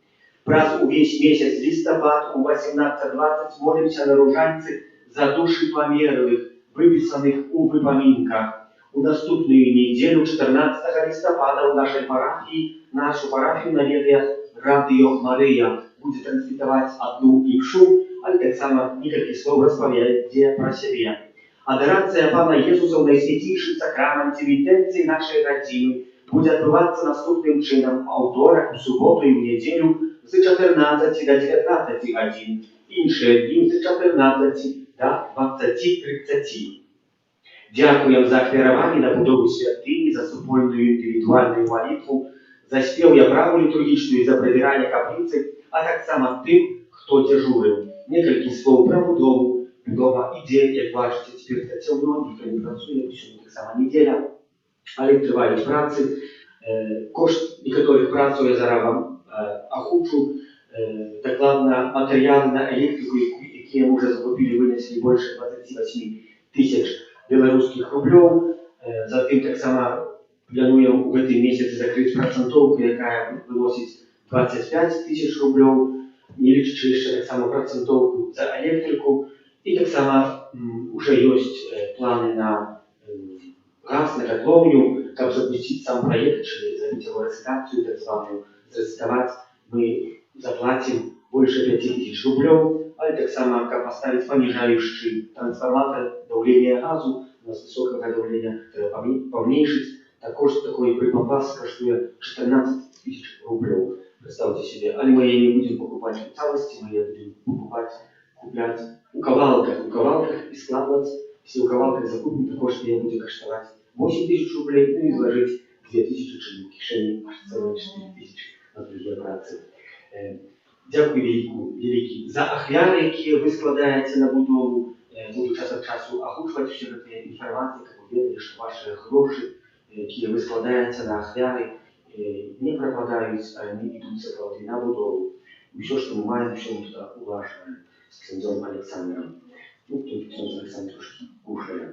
Праз увесь месяц лістапад у 18:20 молімся на ружанцы за душы памерлых, выпісаных у выпамінках. У наступную нядзелю, 14 лістапада, у нашай парафіі, нашу парафію наведае Радыё Марыя. Будзе транслятаваць адну імшу, але таксама некалькі слоў распавядзе пра сябе. Адарацыя Пана Езуса ў Найсвяцейшым Сакраманце ў інтэнцыі нашай радзімы будзе адбывацца наступным чынам: аўторак, у суботу і ў нядзелю з 14 да 19 гадзін, іншыя дні з 14 да 20:30. Дзякуем за ахвяраванне на будову святыні, за супольную індывідуальную малітву, за спеў і аправу літургічную, за прыбіранне капліцы, а таксама тым, хто дзяжурыў. Некалькі слоў пра будову. Будова ідзе, як бачыце, цяпер цёмна, ніхто не працуе, сёння таксама нядзеля, але трываюць працы. Кошт некаторых працаў я зараз вам агучу. Дакладна матэрыялы на электрыку, якія мы ўжо закупілі, вынеслі больш 28 тысяч беларускіх рублёў. Затым таксама плануем у гэтым месяцы закрыць працэнтоўку, якая выносіць 25 тысяч рублёў, не лічачы яшчэ таксама працэнтоўку за электрыку. І таксама уже ёсць планы на газ, на катлоўню, каб запусціць сам праект, ці зрабіць яго рэцытацыю, так званую, зрэцытаваць, мы заплацім больше 5 тысяч рублёў, але таксама, каб паставіць паніжаючы трансфарматар даўлення газу, у нас высокага даўлення, трэба памнейшыць, так кошт такой прыпампас каштуе 14 тысяч рублёў. Представьте себе. Але мы яе не будем покупать у цалости, мы яе будем покупать, куплять у кавалках и складывать. Если у кавалках закупим, то кошт яе будзе каштаваць 8 тысяч рублей, ну и зложить 2 тысячи, чым у кішэні аж цэлыя 4 тысячи на другія працы. Дзякуй вялікі за ахвяры, якія вы складаеце на будову. Буду час ад часу агучваць усе гэтыя інфармацыі, каб вы ведалі, што вашы грошы, якія вы складаеце на ахвяры, не прападаюць, а яны ідуць сапраўды на будову. Усё, што мы маем, усё мы туда улажваем з ксяндзом Александром. Ну, тут ксёндз Александр трошкі кушае.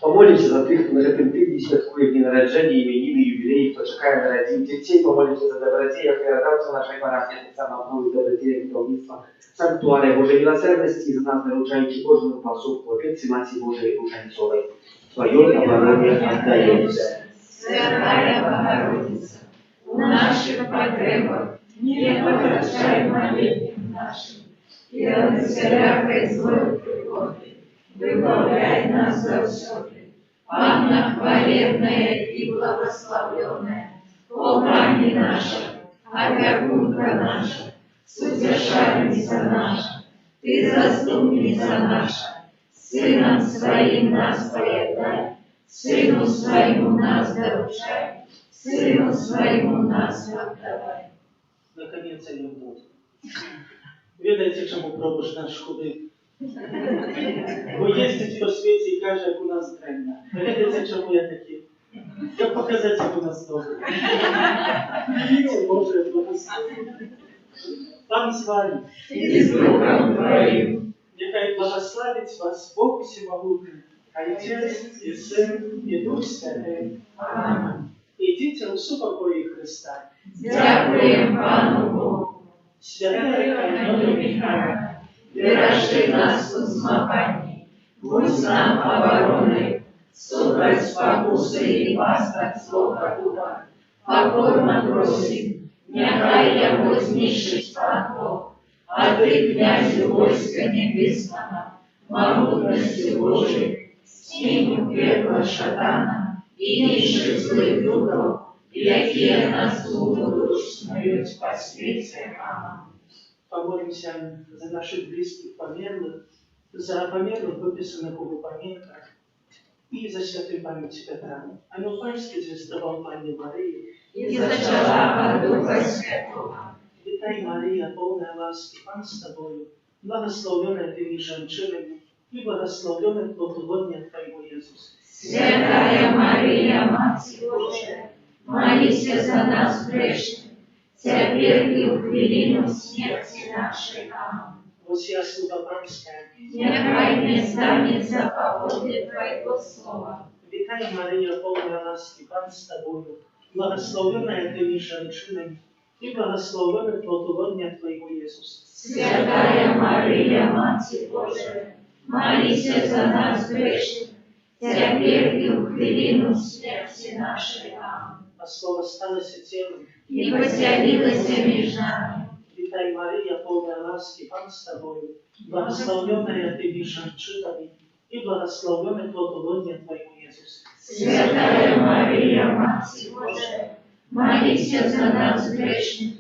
Памолімся за тых, хто на гэтым тыдні святкуе дні нараджэння, імяніны, юбілеі, хто чакае нарадзін дзяцей. Памолімся за дабрадзея, ахвярадаўцаў нашай парафіі, таксама аховы дабрадзея будаўніцтва санктуарыя Божай міласэрнасці, за нас, даручаючы кожнаму паасобку апецы Маці Божай Ружанцовай. Тваёй абароне аддаёмся.
Святая Багародзіца, у нашых патрэбах не пагарджай маленнем нашым, і ад усялякай злой прыгоды выбаўляй нас заўсёды. Панна хвалебная і благаслаўлёная, о Пані наша, апякунка наша, суцяшальніца наша, ты заступніца наша, з Сынам Сваім нас паяднай, Сыну Свайму нас даручай, Сыну Свайму нас аддавай.
Наконец анекдот. Ведаеце, чаму пробашч наш худы? Бо ездзіць па свеце і кажа, як у нас дрэнна. А ведаеце, чаму я такі? Каб паказаць, як у нас добра. Прыміце Божае благаслаўленне. Пан з вамі.
І з духам тваім.
Няхай благаславіць вас Бог Усемагутны, Айцец і Сын, і Дух Святы.
Амэн.
Ідзіце ў супакоі Хрыста.
Дзякуем Пану Богу.
Святы
Арханёле Міхаіле, беражы нас у змаганні, будзь нам абаронай супраць спакусы і пастак злога духа. Пакорна просім, няхай яго знішчыць Пан Бог. А Ты, князю войска нябеснага, магутнасцю Божай, скінь у пекла шатана і іншых злых духаў, якія на згубу душ снуюць па свеце. Амэн.
Памолімся за нашых блізкіх памерлых, за памерлых, выпісаных у выпамінках, і за святую памяць Пятра. Анёл Панскі звеставаў Панне Марыі:
І зачала ад Духа Святога.
Вітай, Марыя, поўная ласкі, Пан з табою, благаслаўлёная ты між жанчынамі, і благаслаўлёны плод улоння Твайго, Езус.
Святая Марыя, Маці Божая, маліся за нас грэшных, цяпер і ў хвіліну смерці нашай. Амэн.
Вось я, слуга Панская.
Няхай мне станецца паводле Твайго слова.
Вітай, Марыя, поўная ласкі, Пан з табою, благаслаўлёная ты між жанчынамі, і благаслаўлёны плод улоння Твайго, Езус.
Святая Марыя, Маці Божая, маліся за нас грэшных, цяпер і ў хвіліну смерці нашай. Амэн.
А Слова сталася целам.
І пасялілася між намі.
Вітай, Марыя, поўная ласкі, Пан з табою, благаслаўлёная ты між жанчынамі, і благаслаўлёны плод улоння Твайго, Езус.
Святая Марыя, Маці Божая, маліся за нас грэшных,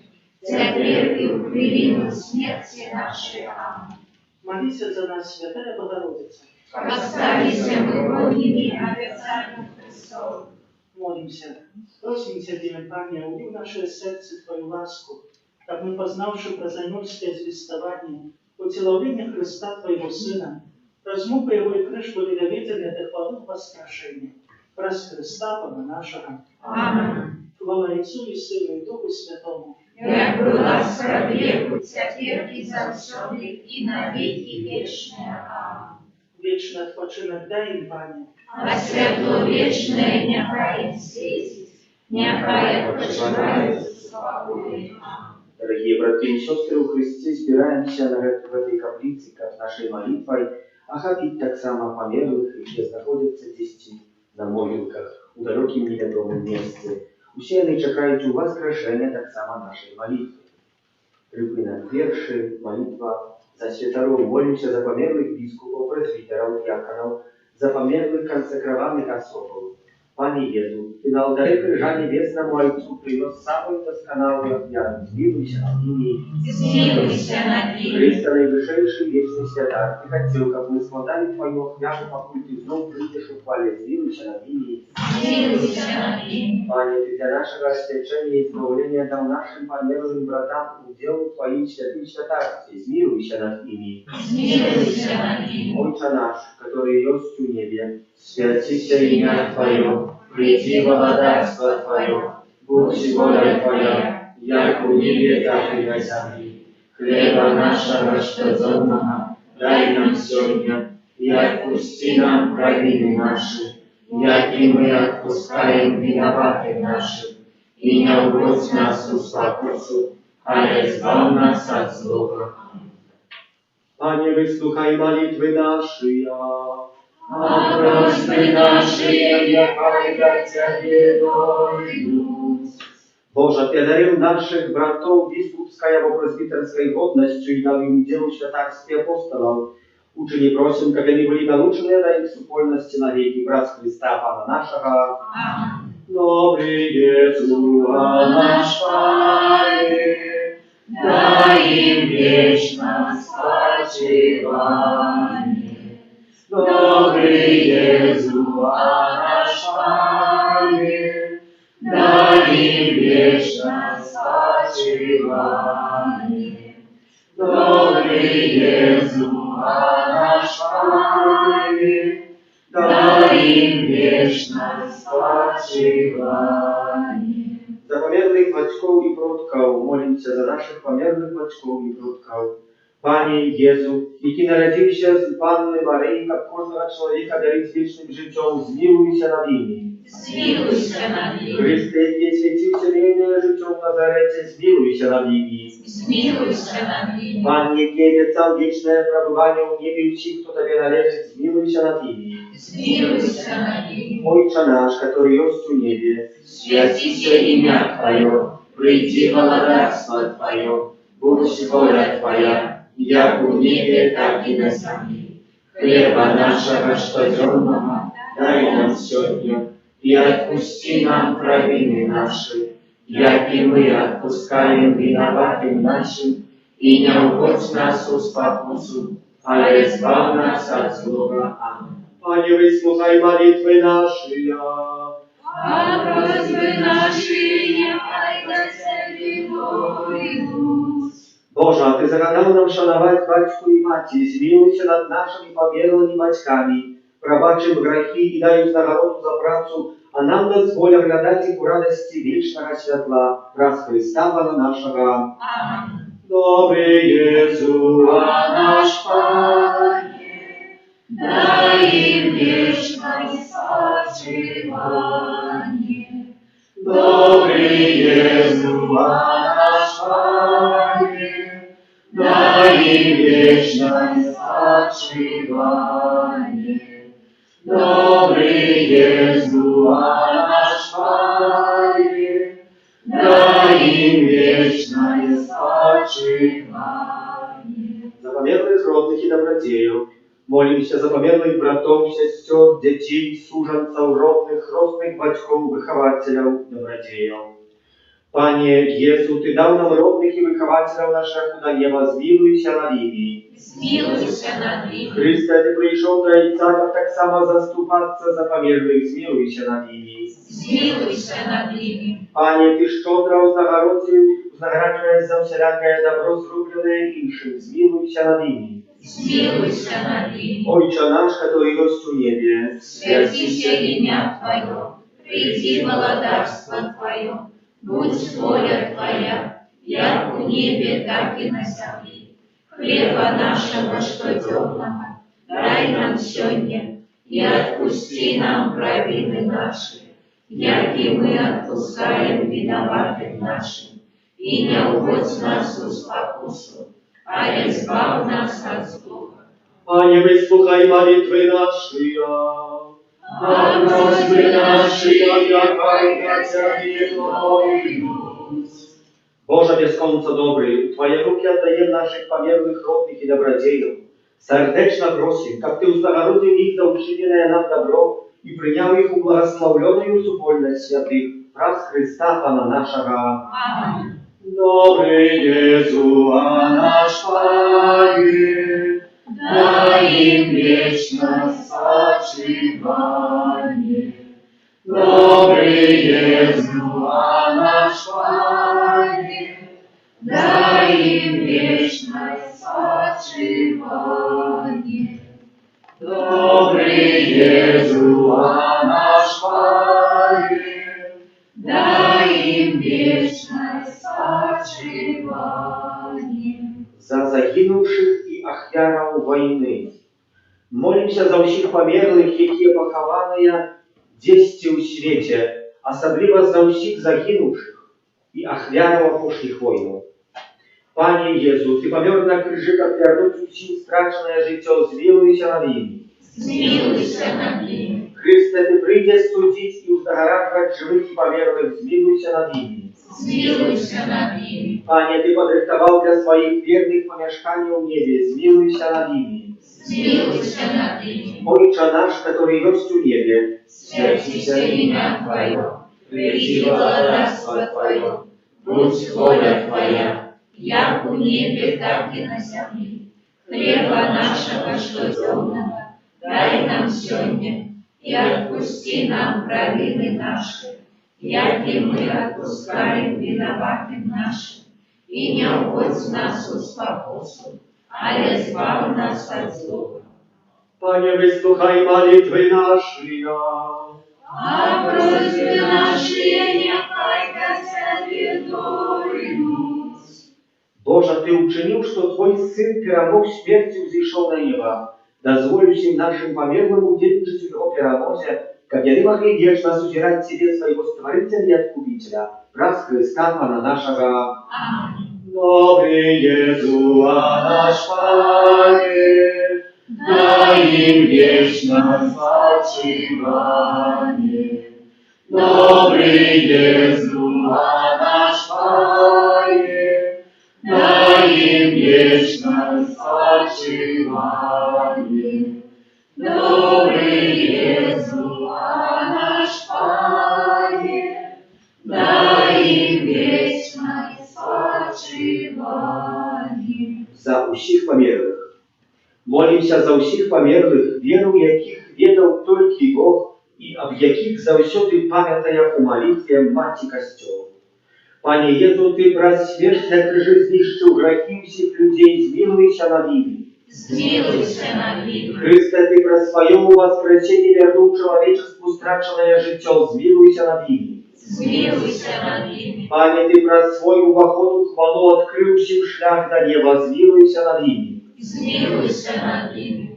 цяпер і ў хвіліну смерці нашай. Амэн.
Маліся за нас, святая Багародзіца.
Каб сталіся мы годнымі абяцанняў Хрыстовых.
Молімся. Просім Цябе, Пане, улій у нашы сэрцы Тваю ласку, каб мы, пазнаўшы праз анёльскае звеставанне уцелаўленне Хрыста, Твайго Сына, праз муку Яго і крыж былі даведзены да хвалы ўваскрасення. Праз Хрыста, Пана нашага.
Амэн.
Хвала Айцу і Сыну і Духу Святому.
Як была спрадвеку, цяпер і заўсёды, і на векі вечныя. Амэн.
Вечны адпачынак дай ім, Пане.
А святло вечнае няхай ім свеціць, няхай адпачываюць у спакоі. Амэн.
Дарагія браты і сёстры ў Хрысце, збіраемся в гэтай капліцы, каб нашай малітвай ахапіць таксама памерлых, якія знаходзяцца дзесьці на могілках у далёкім невядомым месцы. Усе яны чакаюць уваскрашэння таксама нашай малітвы. Прыпынак першы, малітва за святароў. Молімся за памерлых біскупаў, прэзбітараў, дыяканаў, за памерлых кансэкраваных асобаў. Пане Езу, Ты на алтары крыжа нябеснаму Айцу прынёс самую дасканалую ахвяру, змілуйся над імі.
Змілуйся над імі.
Хрысце, найвышэйшы вечны святар, Ты хацеў, каб мы складалі Тваю ахвяру, пакуль Ты зноў прыйдзеш у хвале, змілуйся над імі.
Змілуйся над імі.
Пане, Ты для нашага асвячэння і збаўлення даў нашым памерлым братам удзел у Тваім святым святарстве, змілуйся над імі.
Змілуйся над імі.
Ойча наш, каторы ёсць у небе, свяціся імя Тваё, прыйдзі валадарства Тваё, будзь воля Твая, як у небе, так і на зямлі. Хлеба нашага штодзённага дай нам сёння, і адпусці нам правіны нашы, як і мы адпускаем вінаватым нашым. І не ўводзь нас у спакусу, але збаў нас ад злога. Пане, выслухай малітвы нашы.
А просьбы нашы няхай да Цябе дойдуць.
Божа, Ты адарыў нашых братоў біскупскай або прэзбітарскай годнасцю і даў ім удзел у святарстве апосталаў. Учыні, просім, каб яны былі далучаныя да іх супольнасці навекі, праз Хрыста, Пана нашага.
Амэн.
Добры Езу, а наш Пане,
Дай ім вечна спачыванне.
Добры Езу, а наш Пане,
Дай ім вечна спачыванне. Добры Езу, а наш Пане, дай ім вечна спачыванне.
За памерлых бацькоў і продкаў, молімся за нашых памерлых бацькоў і продкаў. Пане Езу, які нарадзіўся з Панны Марыі, каб кожнага чалавека адарыць вечным жыццём, змілуйся над імі.
Змілуйся над імі.
Хрысце, які асвяціў сямейнае жыццё ў Назарэце, змілуйся над імі.
Змілуйся над імі.
Пане, які абяцаў вечнае прабыванне ў небе ўсіх, хто Табе належыць, змілуйся над імі.
Змілуйся над імі.
Ойча наш, каторы ёсць у небе,
Свяціся імя Тваё, прыйдзі валадарства Тваё,
Будзь воля Твая, як у небе, так і на зямлі. Хлеба нашага штодзённага дай нам сёння, і адпусці нам правіны нашы, як і мы адпускаем вінаватым нашым, і не ўводзь нас у спакусу, але збаў нас ад злога. Амэн.
Пане, выслухай малітвы нашы.
А просьбы нашы няхай да Цябе дойдуць.
Божа, Ты загадаў нам шанаваць бацьку і маці, змілуйся над нашымі памерлымі бацькамі, прабач ім грахі і дай узнагароду за працу, а нам дазволь аглядаць іх у радасці вечнага святла, праз Хрыста Пана нашага.
Амэн.
Добры Езу,
А наш Пане,
Дай ім вечнае спачыванне.
Добры Езу, а наш Пане, дай ім вечнае спачыванне. Добры Езу, а наш Пане, дай ім вечнае спачыванне.
За памерлых родных і дабрадзеяў. Молімся за памерлых братоў, сясцёр, дзяцей, сужанцаў, родных, хросных бацькоў, выхавацеляў, дабрадзеяў. Пане Езу, Ты даў нам родных і выхавацеляў на шляху да неба, змілуйся над імі.
Змілуйся над імі.
Хрысце, Ты прыйшоў да Айца, каб таксама заступацца за памерлых, змілуйся над імі.
Змілуйся над імі.
Пане, Ты шчодра ўзнагароджваеш за ўсялякае дабро, зробленае іншым, змілуйся над імі.
Змілуйся над імі.
Ойча наш, каторы ёсць у небе,
Свяціся імя Тваё, прыйдзі валадарства Тваё, будзь воля Твая, як у небе, так і на зямлі. Хлеба нашага штодзённага дай нам сёння, і адпусці нам правіны нашы, як і мы адпускаем вінаватым нашым. І не ўводзь нас у спакусу, але збаў нас ад злога.
Пане, выслухай малітвы нашы.
А просьбы нашы няхай да Цябе дойдуць.
Божа бясконца добры, у Твае рукі аддаём нашых памерлых родных і дабрадзеяў. Сардэчна просім, каб Ты ўзнагародзіў іх за ўчыненае нам дабро і прыняў іх у благаслаўлёную супольнасць святых, праз Хрыста Пана нашага.
Амэн.
Добры Езу, а наш Пане,
Дай ім вечнае спачыванне. Добры Езу, а наш Пане,
Дай ім вечнае спачыванне.
Добры Езу, а наш Пане,
Дай ім вечнае спачыванне.
За загінуўшых і ахвяраў вайны. Молімся за ўсіх памерлых, якія пахаваныя дзесьці ў свеце, асабліва за ўсіх загінуўшых і ахвяраў апошніх войнаў. Пане Езу, Ты памёр на крыжы, каб вярнуць усім страчанае жыццё, змілуйся над імі.
Змілуйся над імі.
Хрысце, Ты прыйдзеш судзіць і ўзнагароджваць жывых і памерлых, змілуйся над імі.
Змілуйся над імі.
Пане, Ты падрыхтаваў для сваіх верных памяшканне ў небе, змілуйся над імі.
Змілуйся над імі.
Ойча наш, каторы ёсць у небе,
Свяціся імя Тваё, прыйдзі валадарства Тваё, будзь воля Твая, як у небе, так і на зямлі. Хлеба нашага штодзённага дай нам сёння, і адпусці нам правіны нашы, як і мы адпускаем вінаватым нашым. І не ўводзь нас у спакусу, але збаў нас ад злога.
Пане, выслухай малітвы нашы.
А просьбы нашы няхай да Цябе дойдуць.
Божа, Ты ўчыніў, што Твой Сын перамог смерць і ўзышоў на неба. Дазволь усім нашым памерлым удзельнічаць у Яго перамозе, каб яны маглі вечна сузіраць Цябе, свайго Стварыцеля і Адкупіцеля, праз Хрыста Пана нашага.
Амэн.
Добры Езу, а наш Пане,
Дай ім вечнае спачыванне. Добры Езу, а наш Пане, дай спачыванне. Добры Езу, а наш Пане, дай ім вечнае спачыванне.
За ўсіх памерлых. Молімся за ўсіх памерлых, веру якіх ведаў толькі Бог і аб якіх заўсёды памятае ў малітве Маці Касцёла. Пане Езу, Ты праз смерць на крыжы знішчыў грахі ўсіх людзей, змілуйся над імі.
Змілуйся над імі.
Хрысце, Ты праз сваё ўваскрасенне вярнуў чалавецтву страчанае жыццё, змілуйся над імі.
Змілуйся над імі.
Пане, Ты праз свой уваход у хвалу адкрыў усім шлях да неба, змілуйся над імі.
Змілуйся над імі.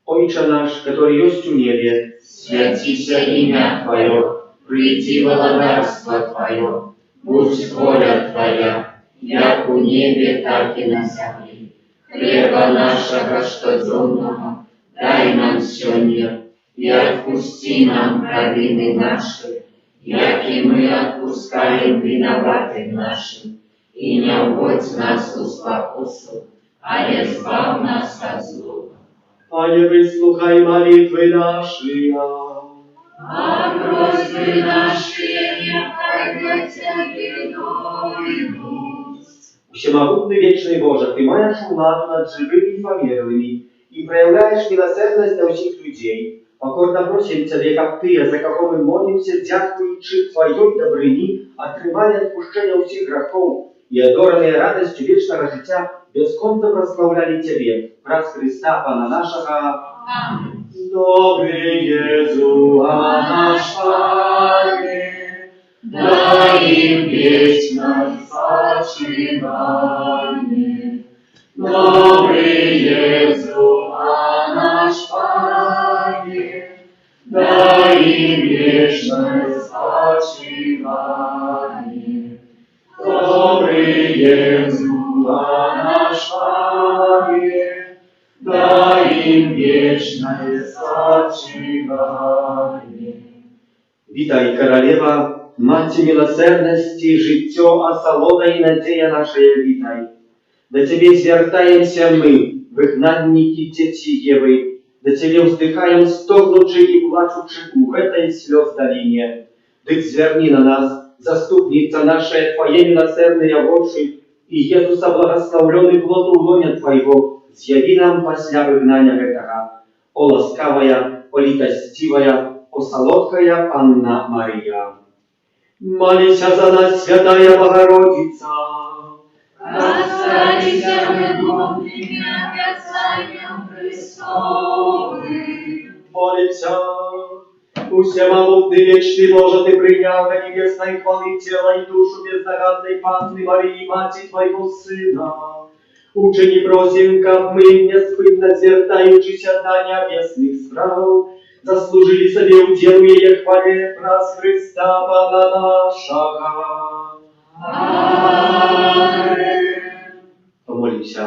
Ойча наш, каторы ёсць у небе,
Свяціся імя Тваё, прыйдзі валадарства Тваё, будзь воля Твая, як у небе, так і на зямлі. Хлеба нашага штодзённага дай нам сёння, і адпусці нам правіны нашы, як і мы адпускаем вінаватым нашым. І не ўводзь нас у спакусу,
але збаў нас ад злога.
Пане, выслухай малітвы нашы.
А просьбы нашы няхай да Цябе дойдуць.
Усемагутны, вечны Божа, Ты маеш уладу над жывымі і памерлымі і праяўляеш міласэрнасць да ўсіх людзей. Пакорна просім Цябе, каб тыя, за каго мы молімся, дзякуючы Тваёй дабрыні, атрымалі адпушчэнне ўсіх грахоў і, адораныя радасцю вечнага жыцця, бясконца праслаўлялі Цябе, праз Хрыста, Пана нашага.
Амэн.
Добры Езу, а наш Пане,
Дай ім вечнае спачыванне. Добры Езу, а наш Пане, дай ім вечнае спачыванне. Добры Езу, а наш Пане, дай ім вечнае спачыванне.
Вітай, Каралева, Маці міласэрнасці, жыццё, асалода і надзея наша, вітай. Да Цябе звяртаемся мы, выгнаннікі, дзеці Евы, да Цябе ўздыхаем, стогнучы і плачучы ў гэтай слёз даліне. Дык звярні на нас, заступніца наша, Твае міласэрныя вочы, і Езуса, благаслаўлёны плод улоння Твайго, з'яві нам пасля выгнання гэтага. О ласкавая, о літасцівая, о салодкая Панна Марыя. Маліся за нас, святая Багародзіца.
Каб сталіся мы годнымі абяцанняў Хрыстовых.
Молімся. Усемагутны, вечны Божа, Ты прыняў да нябеснай хвалы цела і душу безнаганнай Панны Марыі, Маці Твайго Сына. Учыні, просім, каб мы, няспынна звяртаючыся да нябесных спраў, заслужылі сабе ўдзел у яе хвале праз Хрыста, Пана нашага.
Амэн.
Памолімся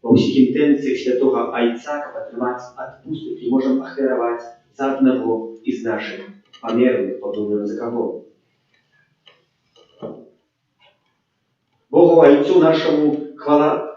ва ўсіх інтэнцыях святога Айца, каб атрымаць адпуст, які можам ахвяраваць за аднаго з нашых памерлых, падумаем, за каго. Богу Айцу нашаму хвала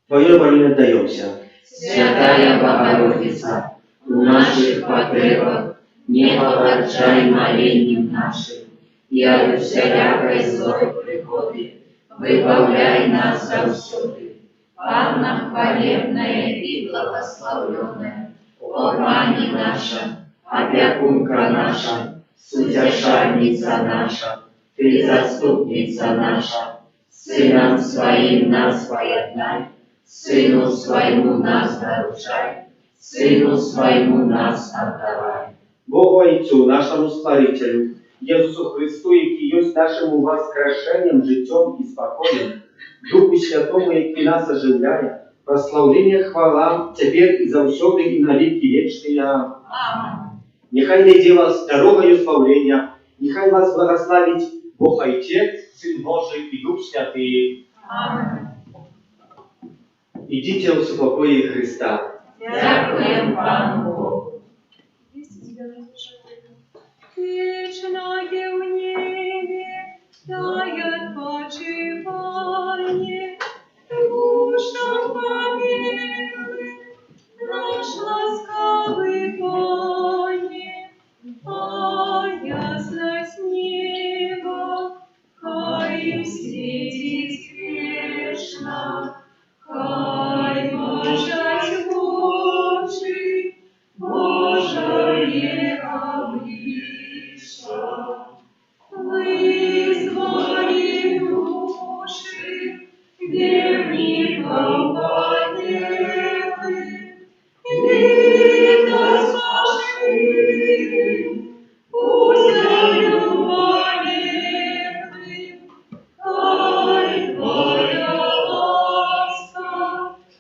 Тваёй абароне аддаёмся.
Святая Багародзіца, у нашых патрэбах не пагарджай маленнем нашым, і ад усялякай злой прыгоды выбаўляй нас заўсёды.
Панна хвалебная і благаслаўлёная, о Пані наша,
Апякунка наша, суцяшальніца наша, Ты заступніца наша, з Сынам Сваім нас паяднай, Сыну Свайму нас даручай, Сыну Свайму нас аддавай.
Богу Айцу, нашаму Стварыцелю, Езусу Хрысту, які ёсць нашым уваскрашэннем, жыццём і спакоем, Духу Святому, які нас ажыўляе, праслаўленне, хвала цяпер і заўсёды і на векі вечныя.
Амэн.
Няхай вядзе вас дарогаю збаўлення, няхай вас благаславіць Бог Айцец, Сын Божы і Дух Святы.
Амэн.
Ідзіце ў супакоі Хрыста.
Дзякуем Пану.